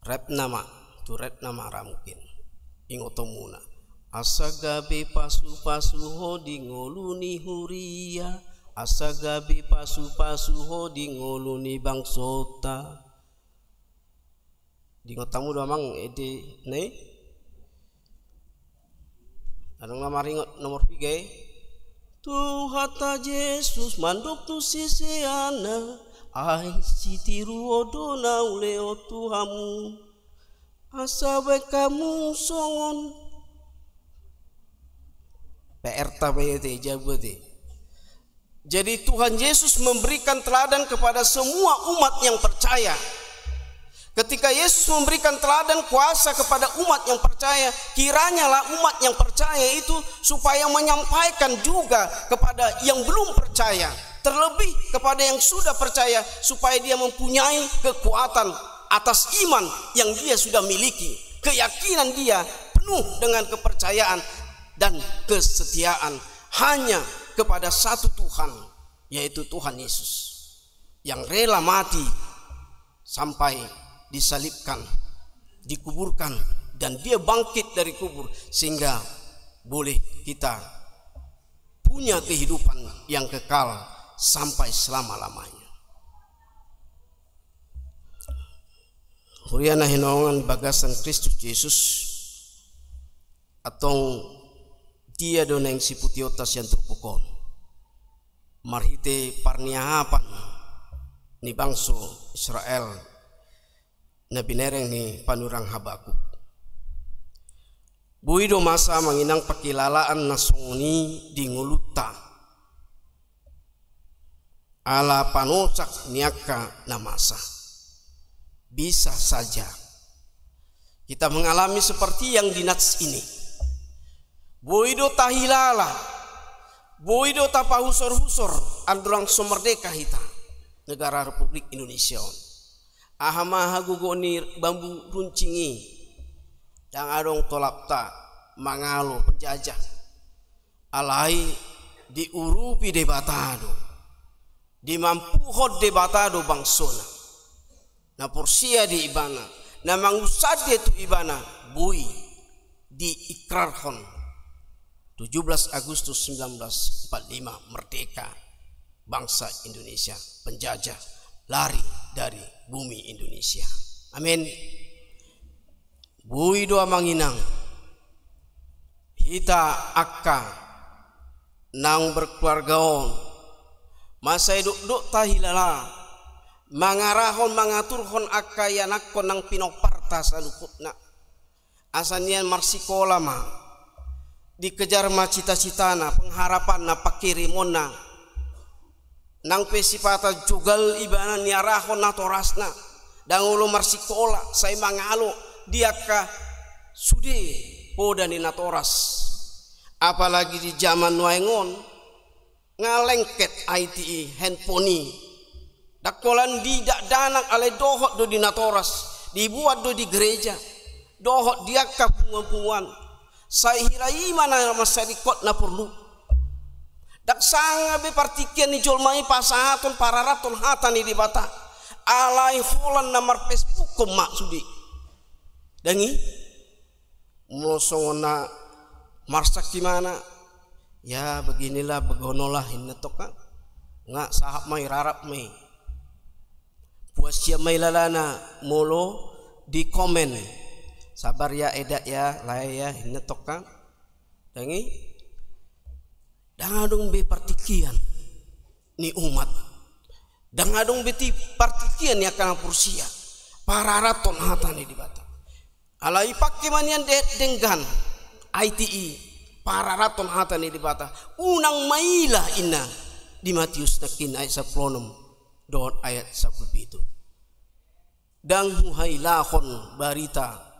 rap nama, tu rap nama ra mungkin. Ingotonmuna. Asa gabe pasupasu ho di ngolu ni huria, asa gabe pasupasu ho di ngolu ni bangsota. Diingot hamu do amang ende na i? Adong na maringot nomor piga i. Tuhanta Jesus mandok tu siseanna, ai sitiruon do na hulehon tu hamu. Asa baen hamu songon P R ta ma i ate, jabu ate. Jadi Tuhan Yesus memberikan teladan kepada semua umat yang percaya. Ketika Yesus memberikan teladan kuasa kepada umat yang percaya, kiranyalah umat yang percaya itu supaya menyampaikan juga kepada yang belum percaya, terlebih kepada yang sudah percaya, supaya dia mempunyai kekuatan atas iman yang dia sudah miliki, keyakinan dia penuh dengan kepercayaan dan kesetiaan hanya kepada satu Tuhan, yaitu Tuhan Yesus, yang rela mati sampai disalibkan, dikuburkan, dan dia bangkit dari kubur, sehingga boleh kita punya kehidupan yang kekal sampai selama-lamanya. Huria na hinaholongan bagasan Kristus Jesus, antong dia do naeng siputionta sian turpuk on. Marhite parniahapan ni bangso Israel na binereng ni panurirang Habakuk. Boi do masa amang inang pangkilalaan na songon i di ngolunta. Ala panosak ni angka na masa. Bisa saja kita mengalami seperti yang di Nats ini. Boi do tahilala, boi do tapahusor-husor andorang so merdeka hita, negara Republik Indonesia on. Aha ma hagogoon ni bambu runcing i, ndang adong tolapta mangalo penjajah. Alai diurupi Debata do, dimampuhon Debata do bangsona. Na porsea di Ibana, na mangunsande tu Ibana, boi diikrarhon. Tujuh belas Agustus sembilan belas empat lima, merdeka bangsa Indonesia, penjajah lari dari bumi Indonesia. Amin. Boi do amang inang Hita angka naung berkeluarga on, mansai dokdok tahilala mangarahon, mangaturhon angka ianakhon nang pinomparta saluhutna. Asa nian marsikola ma, dikejar ma cita-citana, pengharapanna, pangkirimonna. Nang pe sipata jogal ibana niarahon natorasna, ndang olo marsikola, sai mangalo di angka sude poda ni natoras. Apalagi di zaman nuaeng on, nga lengket I T I, handphone i. Ndang holan di dakdanak, alai dohot do di natoras, dibuat do di gereja, dohot di angka punguan-punguan. Sai hira i ma na mansai ringkot na porlu. Ndang sanga be partingkian ni jolma i pasahathon, pararathon hata ni Debata. Alai holan na marfacebookhon ma sude. Ndang i? Molo songon na marsak imana, ya beginilah, begonolah, inna tong kan. Nga sahat ma i, rarap ma i. Puas sian ma i lalana molo di komen. Sabar ya, edak ya, lae ya, inna tong kan. Ndang i? Ndang adong be partingkian ni umat. Ndang adong be ti partingkian ni angka na porsea. Pararathon hata ni Debata. Alai pangke ma nian de-, denggan I T I, pararathon hata ni Debata. Unang maila, inna di Matius nangkin ayat sampulu onom dohot ayat sampulu pitu. Ndang huhailahon barita.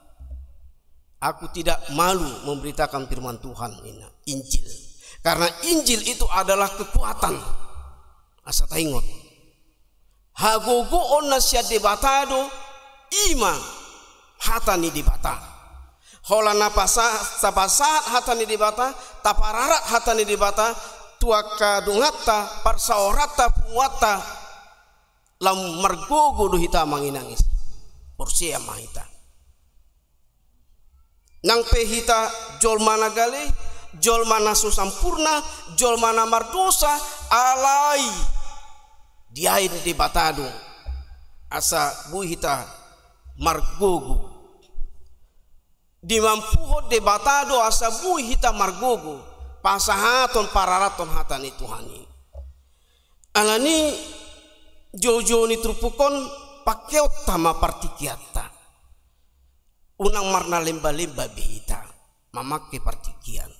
Aku tidak malu memberitakan firman Tuhan, inna, Injil. Karena Injil itu adalah kekuatan. Asa taingot. Hagogoon na sian Debata do, i ma hata ni Debata. Holan na pasa-, tapasahat hata ni Debata, tapararat hata ni Debata, tu angka donganta, parsaoranta, punguanta, lam margogo do hita, amang inang, isi. Porsea ma hita. Nang pe hita jolma na gale, jolma na so sampurna, jolma na mardosa, alai diain Debata do asa boi hita margogo. Dimampuhon Debata do asa boi hita margogo, pasahathon, pararathon hata ni Tuhan i. Alani i, joujou ni turpuk on, pangkeonta ma partingkianta. Unang marnalemba-lemba be hita mamangke partingkian.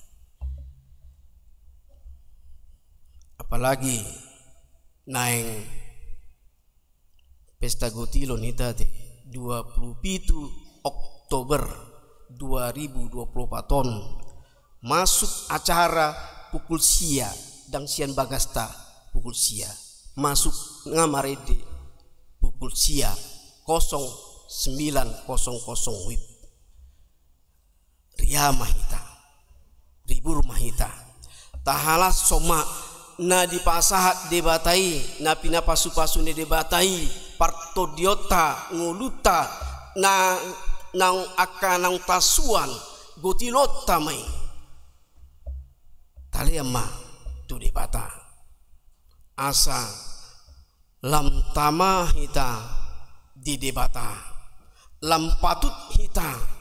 Apalagi naeng pesta gotilon hita te, dua puluh pitu Oktober dua ribu dua puluh opat on, masuk acara pukul sia, ndang sian bagasta pukul sia. Masuk nga marende pukul sia, kosong sembilan kosong kosong wib. Ria ma hita, ribur ma hita. Tahalashon ma na dipasahat Debata i, na pinapasupasu ni Debata i, partondionta, ngolunta, na, naung angka naung tasuan, gotilonta ma i. Talean ma tu Debata. Asa lam tama hita di Debata, lam patut hita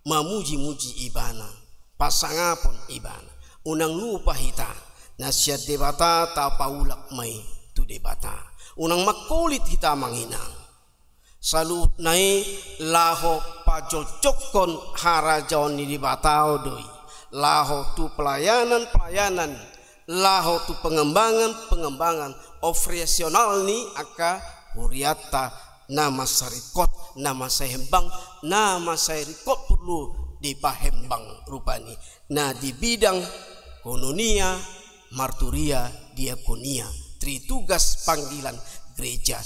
mamuji-muji Ibana, pasangapon Ibana. Unang lupa hita, na sian Debata tapaulak ma i tu Debata. Unang mangkolit hita, amang inang. Saluhutna i laho pajojongkon harajaon ni Debata do i, laho tu pelayanan-pelayanan, laho tu pengembangan-pengembangan operasional ni angka hurianta, na mansai ringkot, na mansai hembang, na mansai ringkot porlu dipahembang rupani, na di bidang koinonia, marturia, diakonia, tritugas panggilan gereja.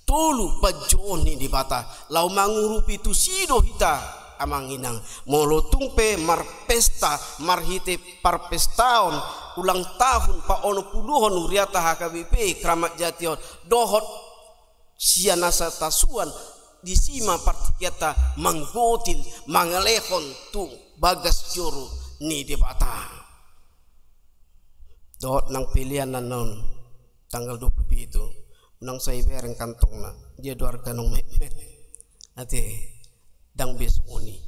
Tolu panjouon ni Debata, laho mangurupi tusi do hita, amang inang. Molo tung pe marpesta, marhite parpestaon ulang tahun paonom puluhon hurianta H K B P Kramat Jati on, dohot sian na so tasuan, disi ma partingkianta manggotil, mangalehon tu bagas joro ni Debata. Dohot nang pelean na on tanggal dua puluh pitu, nang sai bereng kantongna, dia do arga naung metmet. Ate, ndang be songon i.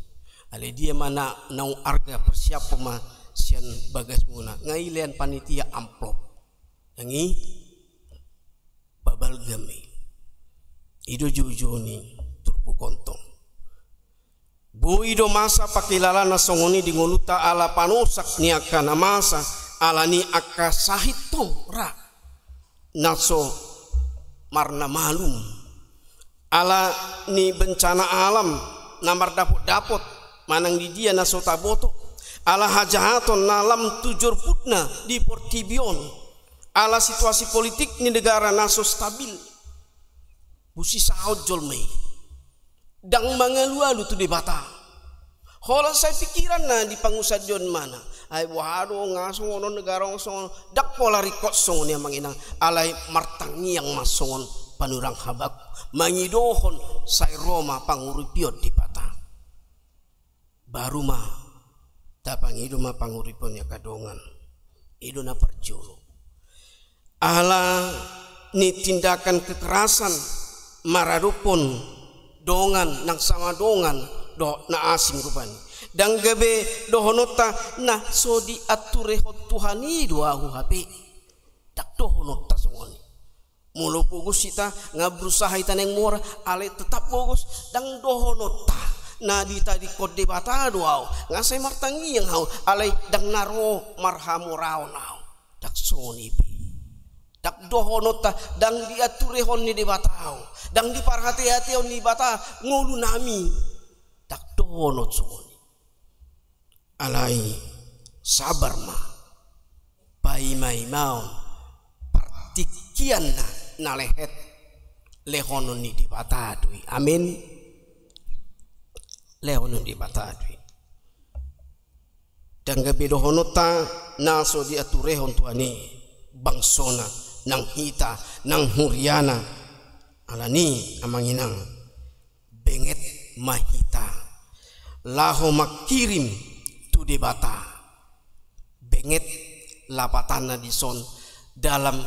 Alai dia ma na naung arga, persiaphon ma sian bagasmuna, nga i lean panitia amplop. Nga i pabalgam i. I do joujou ni turpuk on tong. Boi do masa pangkilalaon na songon i di ngolunta ala panosak ni angka na masa, ala ni angka sahit tong ra na so marnamalum, ala ni bencana alam na mardapotdapot manang di dia na so taboto, ala hajahaton na lam tu jorputna di portibi on, ala situasi politik ni negara na so stabil. Busisaon jolma i. Ndang mangalualu tu Debata. Holan sai pikiranna di pangusadeon mana. Ai boha do nga songon on, negara on songon on. Ndang pola ringkot songon i, amang inang. Alai martangiang ma songon panurirang Habakuk, mangidohon sai ro ma panguripion Debata. Baru ma tapangido ma panguripion ni angka dongan. I do na parjolo. Ala ni tindakan kekerasan maradophon dongan, nang sama dongan dohot na asing rupani. Ndang gabe dohononta na so diaturehon Tuhan i do ahu hape. Ndang dohononta songon i. Molo pogos hita, nga berusaha hita naeng mora, alai tetap pogos, ndang dohononta na ditadingkon Debata do ahu, nga sai martangiang ahu, alai ndang na ro marhamoraon ahu. Ndang songon i be. Ndang dohononta, ndang diaturehon ni Debata ahu, ndang diparhatehateon ni Debata ngolunami. Ndang dohonon songon i. Alai sabar ma, paimaimaon, partingkian na, na lehet, lehonon ni Debata do i. Amin. Lehonon ni Debata do i. Ndang gabe dohononta na so diaturehon Tuhan i bangsona, nang hita, nang huriana. Alani, amang inang, benget ma hita laho mangkirim tu Debata. Benget lapatanna dison, dalam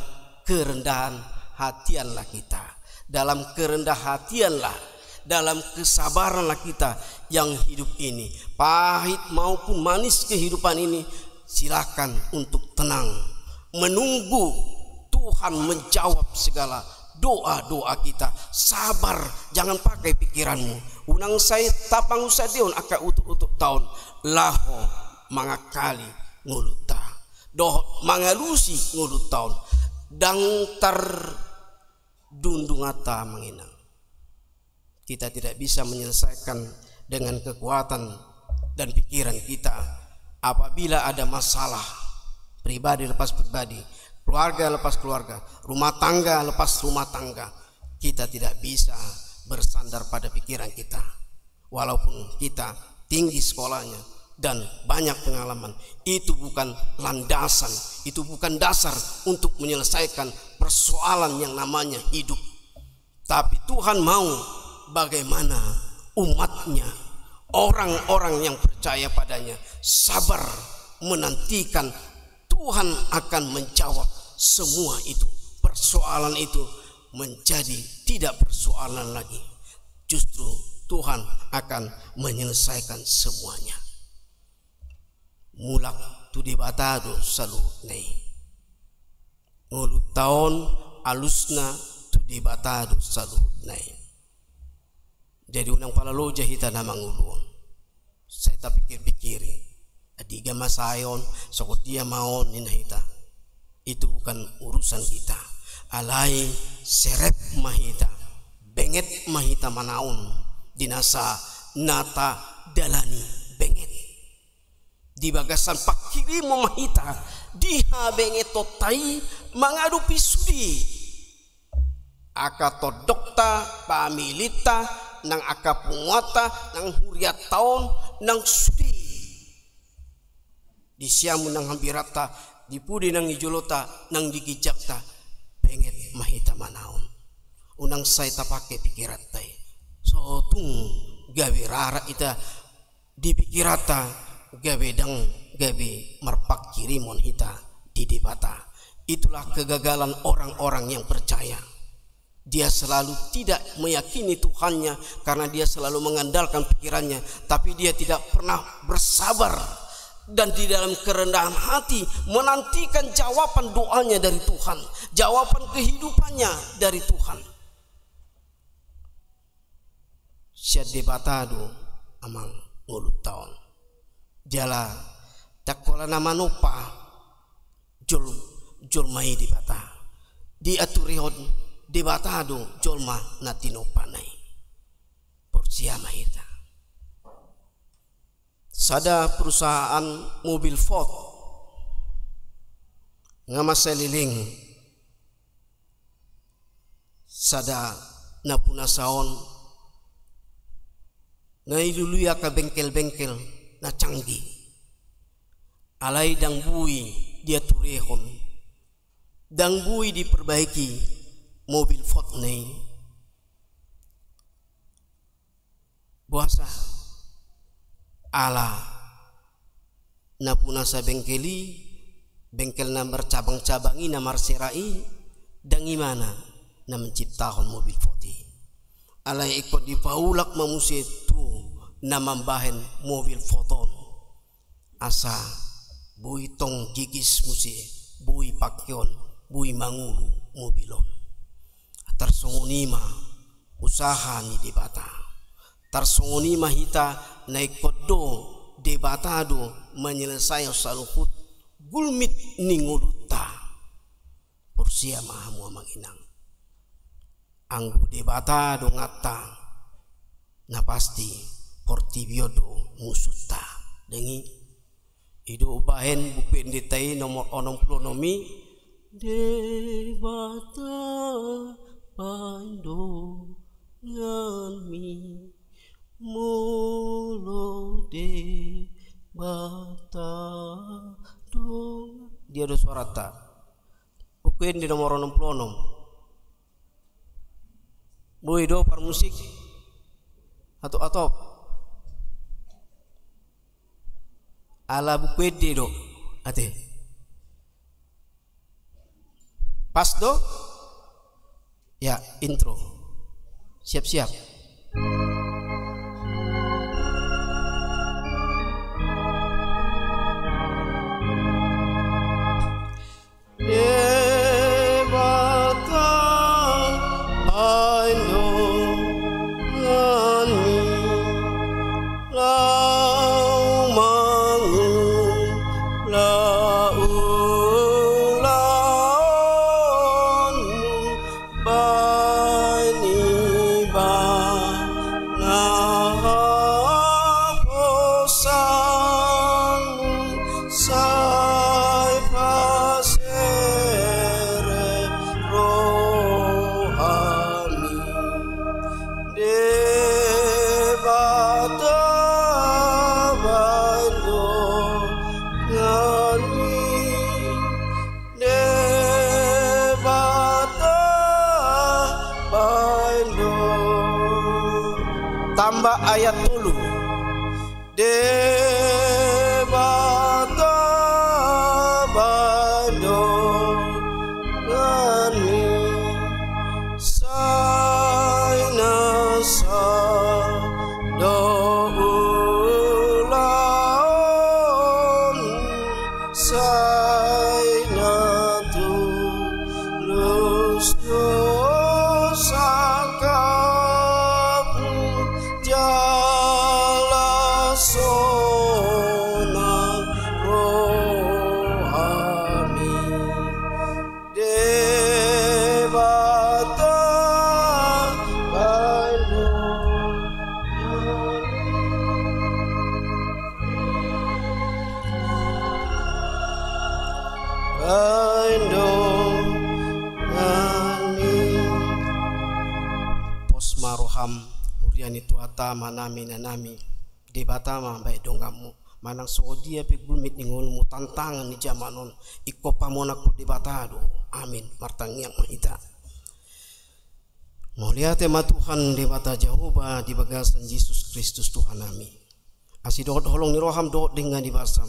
kerendahan hatianlah kita, dalam kerendahan hatianlah, dalam kesabaranlah kita yang hidup ini. Pahit maupun manis kehidupan ini, silakan untuk tenang, menunggu Tuhan menjawab segala doa-doa kita. Sabar, jangan pakai pikiranmu. Unang sai tapangusadehon angka utuk-utukta on laho mangangkali ngolunta dohot mangalusi ngolunta on. Ndang tardungdunganta, amang inang. Kita tidak bisa menyelesaikan dengan kekuatan dan pikiran kita. Apabila ada masalah pribadi lepas pribadi, keluarga lepas keluarga, rumah tangga lepas rumah tangga, kita tidak bisa bersandar pada pikiran kita. Walaupun kita tinggi sekolahnya dan banyak pengalaman, itu bukan landasan, itu bukan dasar untuk menyelesaikan persoalan yang namanya hidup. Tapi Tuhan mau bagaimana umat-Nya, orang-orang yang percaya pada-Nya, sabar menantikan Tuhan akan menjawab semua itu. Persoalan itu menjadi tidak persoalan lagi. Justru Tuhan akan menyelesaikan semuanya. Mulak tu Debata do saluhutna i. Ngolunta on alusna tu Debata do saluhutna i. Jadi unang pala loja hita na mangolu on. Sai tapikir-pikiri, andigan ma sae on, songon dia ma on ninna hita. Itu bukan urusan kita. Alai serep ma hita, benget ma hita manaon di nasa na tadalani, benget. Di bagasan pangkirimon ma hita di habengetonta i mangadopi sude angka tondongta, familinta, nang angka punguanta, nang hurianta on, nang sude di siamun nang hambiranta, di pudi nang di jolonta, nang di ginjangta, benget ma hita manaon. Unang sai tapake pikiranta i. So tung gabe rara hita di pikiranta, gabe ndang gabe marpangkirimon hita di Debata. Itulah kegagalan orang-orang yang percaya. Dia selalu tidak meyakini Tuhannya karena dia selalu mengandalkan pikirannya, tapi dia tidak pernah bersabar dan di dalam kerendahan hati menantikan jawaban doanya dari Tuhan, jawaban kehidupannya dari Tuhan. Sian Debata do amang ngolunta on. Jala ndang holan na manompa jol-, jolma i Debata. Diaturehon Debata do jolma na tinompana i. Porsea ma hita. Sada perusahaan mobil Ford nga mansai leleng sada napunasa on na dilului angka bengkel-bengkel na canggih. Alai ndang boi diaturehon, ndang boi diperbaiki mobil Ford na i. Boasa? Ala napunasa bengkel i, bengkel na marcabang-cabang i, na marsera i, ndang ibana na menciptahon mobil Ford i. Alai ingkon dipaulak ma muse tu na mambahen mobil Ford on. Asa boi tong gigis muse, boi pangkeon, boi mangolu mobil on. Tarsongon i ma usaha ni Debata. Tarsongon i ma hita na ingkon do Debata do menyelesaikan saluhut gulmit ni ngolunta. Porsea ma hamu amang inang. Anggo Debata donganta, na pasti portibi on do musunta. Denggan i. I do umbahen Buku Endenta i nomor onom pulu onom i. Debata baen donganmi, molo Debata dongan. Dia do suaranta. Buku Ende nomor onom pulu onom. Boi do parmusik? Atau, atau. Ala Buku Ende do. Ate. Pas do? Ya, intro. Siap-siap. Debata baen donganmi, laho mangula ulaonmu, baen ibana haposanmu, sai pasere rohami. Debata baen donganmi, Debata baen dongan. Tambah ayat tolu. Debata baen donganmi, sai na sah do ulaon, sai na tulus do sangkapmu, jala sonang rohami. Debata baen donganmi, baen donganmi. Pos ma roham, huria ni Tuhanta, amanami, inanami. Debata ma baen donganmu. Manang songon dia pe gulmit ni ngolunmu, tantangan ni jaman on, ingkon pamonanghon Debata do. Amin. Martangiang ma hita. Mauliate ma Tuhan Debata Jahowa di bagasan Jesus Kristus Tuhan nami. Asi dohot holong ni roham dohot denggan ni basam,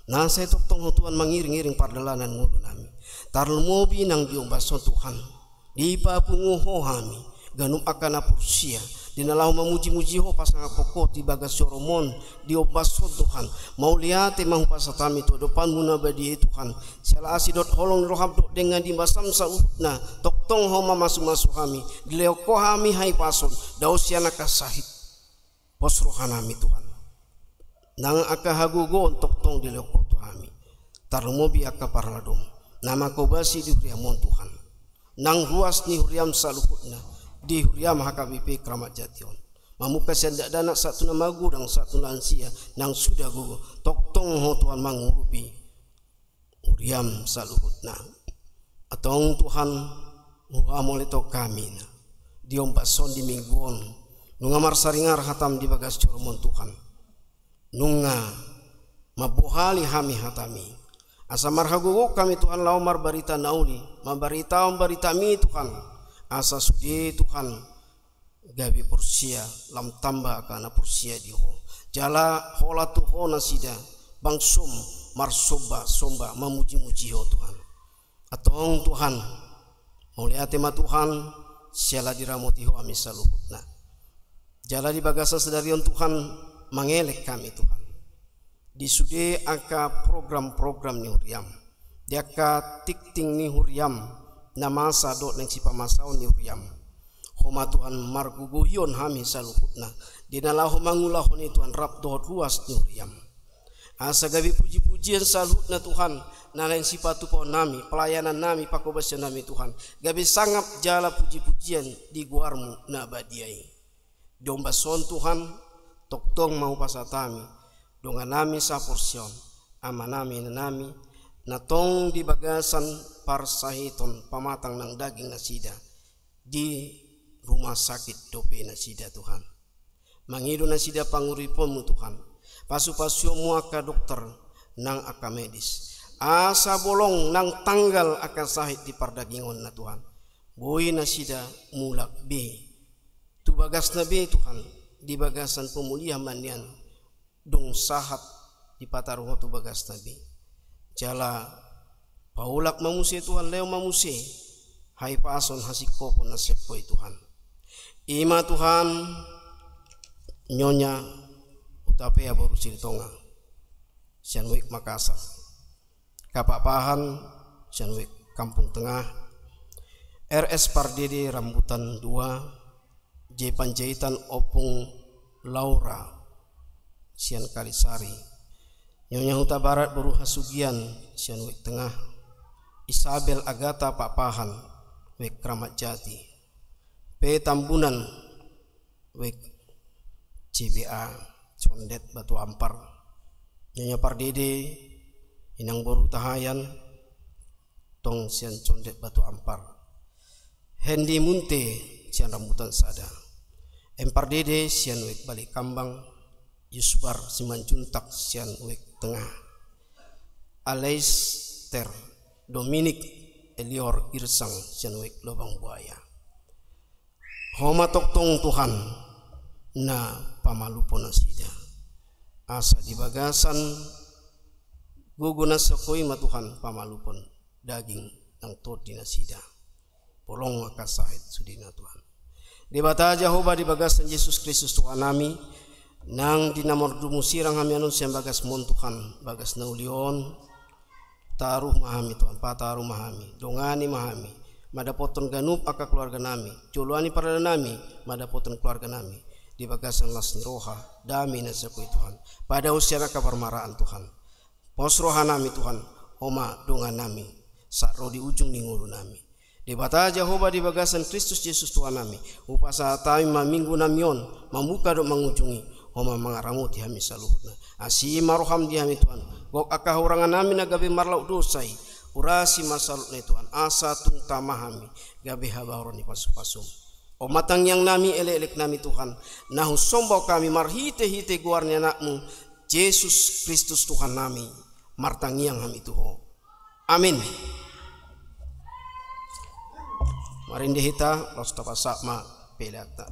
na sai tongtong ho Tuhan mangiring-iring pardalanan ngolu nami. Tarlumobi nang di ombas on Tuhan, dipapungu ho hami, ganup angka na porsea, di na laho mamuji-muji Ho, pasangaphon Ho di bagas joroM on, di ombas on Tuhan. Mauliate ma hupasahat hami tu adopanMu na badia i Tuhan, siala asi dohot holong ni rohaM dohot denggan ni basaM saluhutna, tongtong Ho mamasu-masu hami, dilehon Ho hami hahipason, dao sian angka sahit. Pos rohanami Tuhan, nang angka hagogoon tongtong dilehon Ho tu hami, tarlumobi angka parhalado na mangkobasi di huriaM on Tuhan, nang ruas ni huriaM saluhutna, di huriaM H K B P Kramat Jati on, mamungka sian dakdanak sahat tu na magodang, sahat tu na lansia, nang suda gogo, tongtong Ho Tuhan mangurupi huriaM saluhutna. Antong Tuhan, huhamauliatehon hami na di ombas on, di minggu on, nunga marsaringar hataM di bagas joroM on Tuhan. Nunga mambohali hami hataMi, asa marhagogoon hami Tuhan laho marbarita na uli, mambaritahon baritaMi Tuhan, asa sude Tuhan gabe porsea, lam tamba angka na porsea di Ho. Jala holan tu Ho nasida, bangsoM marsomba-somba, mamuji-muji Ho Tuhan. Antong Tuhan, mauliate ma Tuhan, siala diramoti Ho hami saluhutna. Jala di bagasan sadari on Tuhan, mangelek hami Tuhan. Di sude angka program-program ni huriaM, di angka tingting ni huriaM, na masa dohot naeng sipamasaon ni huriaM, Ho ma Tuhan margogoion hami saluhutna, di na laho mangulahon i Tuhan rap dohot ruas ni huriaM. Asa gabe puji-pujian saluhutna Tuhan, na naeng sipatupaonnami, pelayanannami, pangkobasionami Tuhan, gabe sangap jala puji-pujian di goarMu na badia i. Di ombas on Tuhan, tongtong ma hupasahat hami donganami saporseaon, amanami, inanami, na tong di bagasan parsahiton pamatang nang daging nasida di rumah sakit dope nasida Tuhan. Mangido nasida panguriponMu Tuhan, pasu-pasuonMu angka dokter nang angka medis, asa bolong nang tanggal angka sahit di pardagingonna Tuhan. Boi nasida mulak be tu bagasna be Tuhan, di bagasan pemulihan ma nian, dung sahat dipataru Ho tu bagasna be. Jala paulak ma muse Tuhan, lehon ma muse hahipason, hasingkopon na sian Ho i Tuhan. I ma Tuhan, Nyonya Hutapea boru Silitonga, sian Wijk Makassar. K Pakpahan, sian Wijk Kampung Tengah, R S Pardede Rambutan dua, J Panjaitan Ompung Laura, sian Kalisari, Nyonya Hutabarat boru Hasugian, sian Wijk Tengah, Isabel Agata Pakpahan, Wijk Kramat Jati, P Tambunan, Wijk C B A, Condet Batu Ampar, Nyonya Pardede Inang boru Hutahaean, tong sian Condet Batu Ampar, Hendy Munte sian Rambutan Sada, M Pardede sian Wijk Balekambang, Yusbar Simanjuntak sian Wijk Tengah, Aleister Dominik Elior Girsang sian Wijk Lobang Buaya. Ho ma tongtong Tuhan na pamalumhon nasida, asa di bagasan gogo na sian Ho i ma Tuhan pamalumhon daging nang tondi nasida, bolong angka sahit sudena Tuhan. Debata Jahowa, di bagasan Jesus Kristus Tuhannami, nang di na mardomu sirang hami annon sian bagasMu on Tuhan, bagas na uli on, taruh ma hami Tuhan, pataruh ma hami, dongani ma hami, mandapothon ganup angka keluarganami, joloani pardalanami, mandapothon keluarganami di bagasan las ni roha, dame na sian Ho i Tuhan, padao sian angka parmaraan Tuhan. Pos rohanami Tuhan, Ho ma donganami, sahat ro di ujung ni ngolunami. Debata Jahowa, di bagasan Kristus Jesus Tuhannami, hupasahat hami ma minggunami on, mamungka dohot mangujungi, Ho ma mangaramoti hami saluhutna. Asi ma rohaM di hami Tuhan, gok angka hahurangannami na gabe marlaok dosa i, urasi ma saluhutna i Tuhan, asa tung tama hami gabe habaoran ni pasu-pasuM. On ma tangiangnami, elek-eleknami Tuhan, na husombahon hami marhite-hite goar ni AnakMu, Jesus Kristus Tuhannami, martangiang hami tu Ho. Amin. Marende hita, laos tapasahat ma peleanta.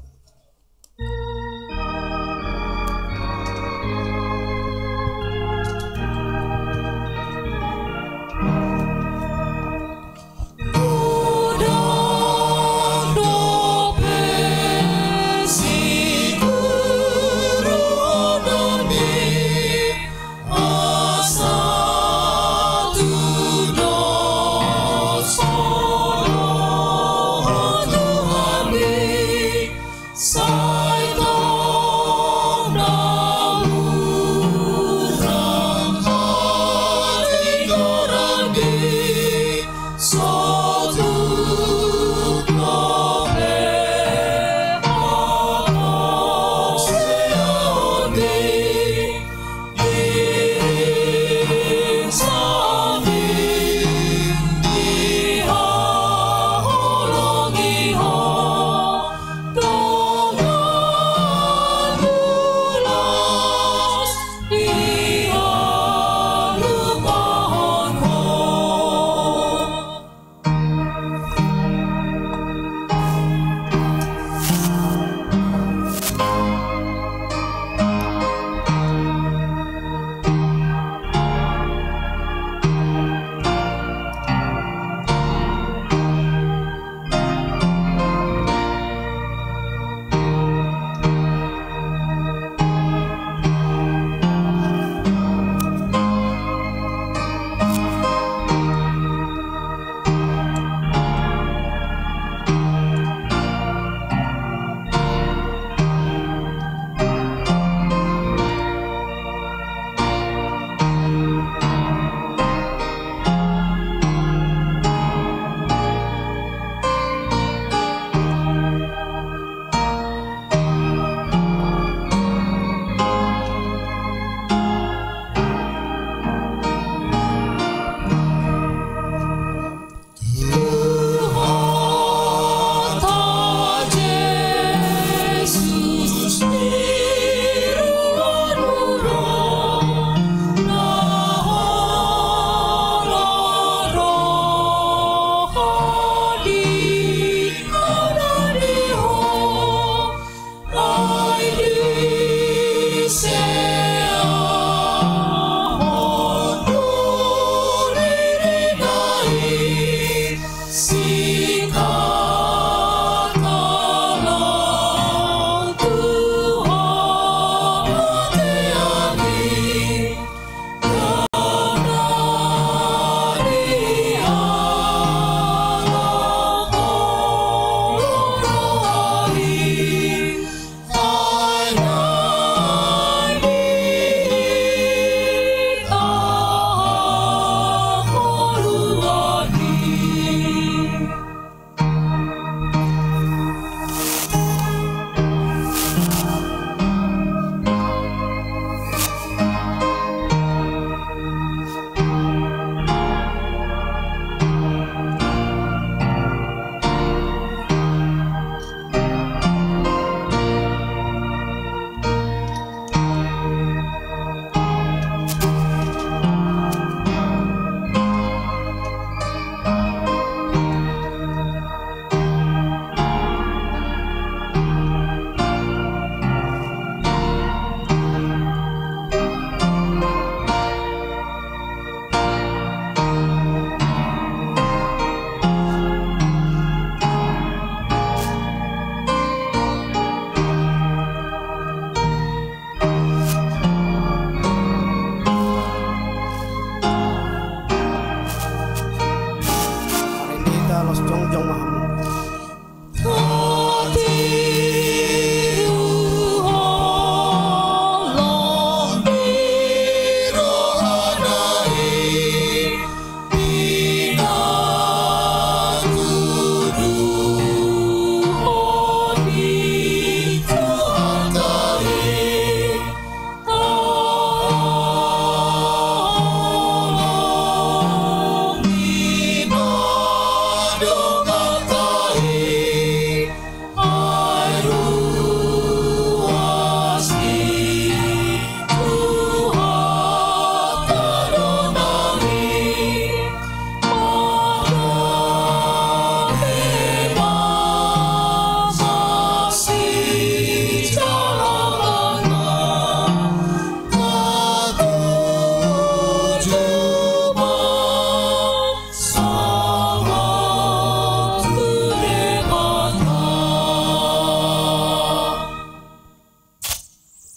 Los jongjong ma hamu.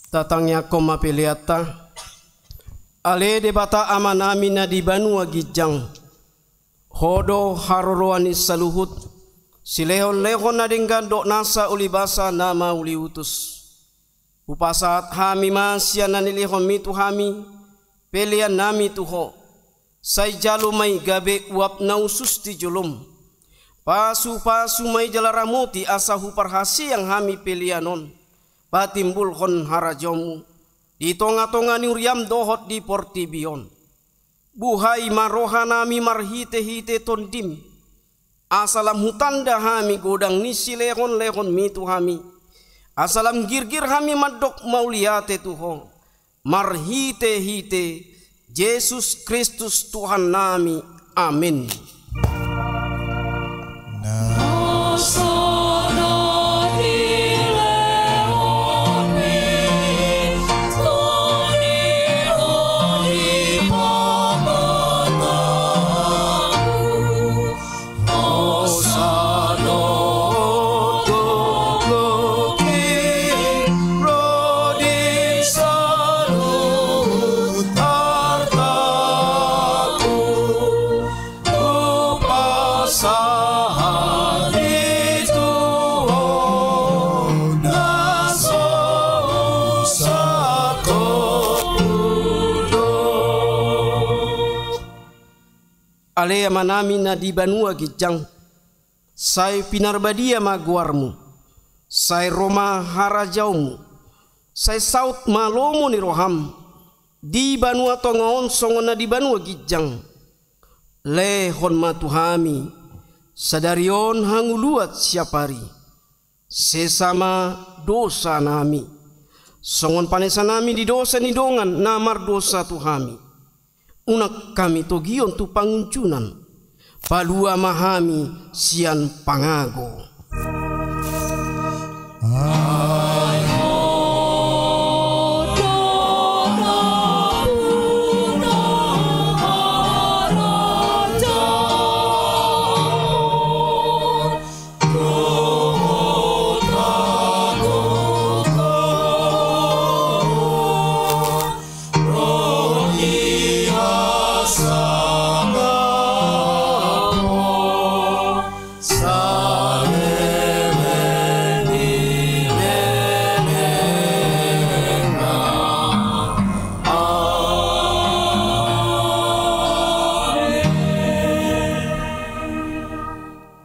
Tatangiangkon ma peleanta. Ale Debata Amanami na di banua ginjang, Ho do haroroan ni saluhut silehonlehon na denggan dohot nasa ulibasa na mauliutus. Hupasahat hami ma sian na nilehonmi tu hami peleannami tu Ho. Sai jalo ma i gabe uap na hushus di jolom. Pasupasu ma i jala ramoti asa huparhaseang hami pelean on patimbulhon harajaonmu di tongatonga ni huriam dohot di portibi on. Buhai ma rohanami marhitehite Tondim, asa lam hutanda hami godang ni silehonlehonmi tu hami, asa lam girgir hami mandok mauliate tu Ho, marhitehite Jesus Kristus Tuhannami. Amen. Ale Amanami na di banua ginjang, sai pinarbadia ma goarmu, sai ro ma harajaonmu, sai saut ma lomo ni roham di banua tonga on songon na di banua ginjang. Lehon ma tu hami sadari on hangoluan siapari. Sesa ma dosanami songon panesanami di dosa ni dongan na mardosa tu hami. Unang hami togihon tu pangunjunan, palua ma hami sian pangago.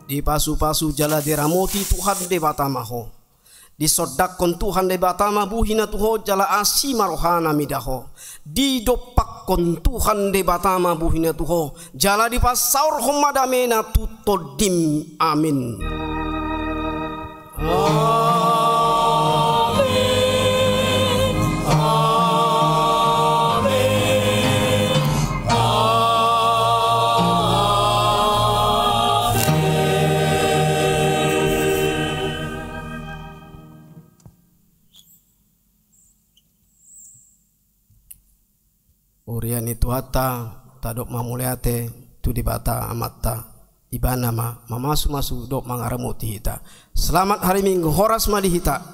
Dipasupasu jala diramoti Tuhan Debata ma ho. Disondangkon Tuhan Debata ma buhina tu ho jala asi ma rohana mida ho. Didompakkon Tuhan Debata ma buhina tu ho jala dipasaorhon ma damena tu tondim. Amin. Amin. Amin. Amin. Huria ni Tuhanta, tadok ma mauliate tu Debata Amanta, Ibana ma mamasumasu dohot mangaramoti hita. Selamat hari Minggu, horas ma di hita.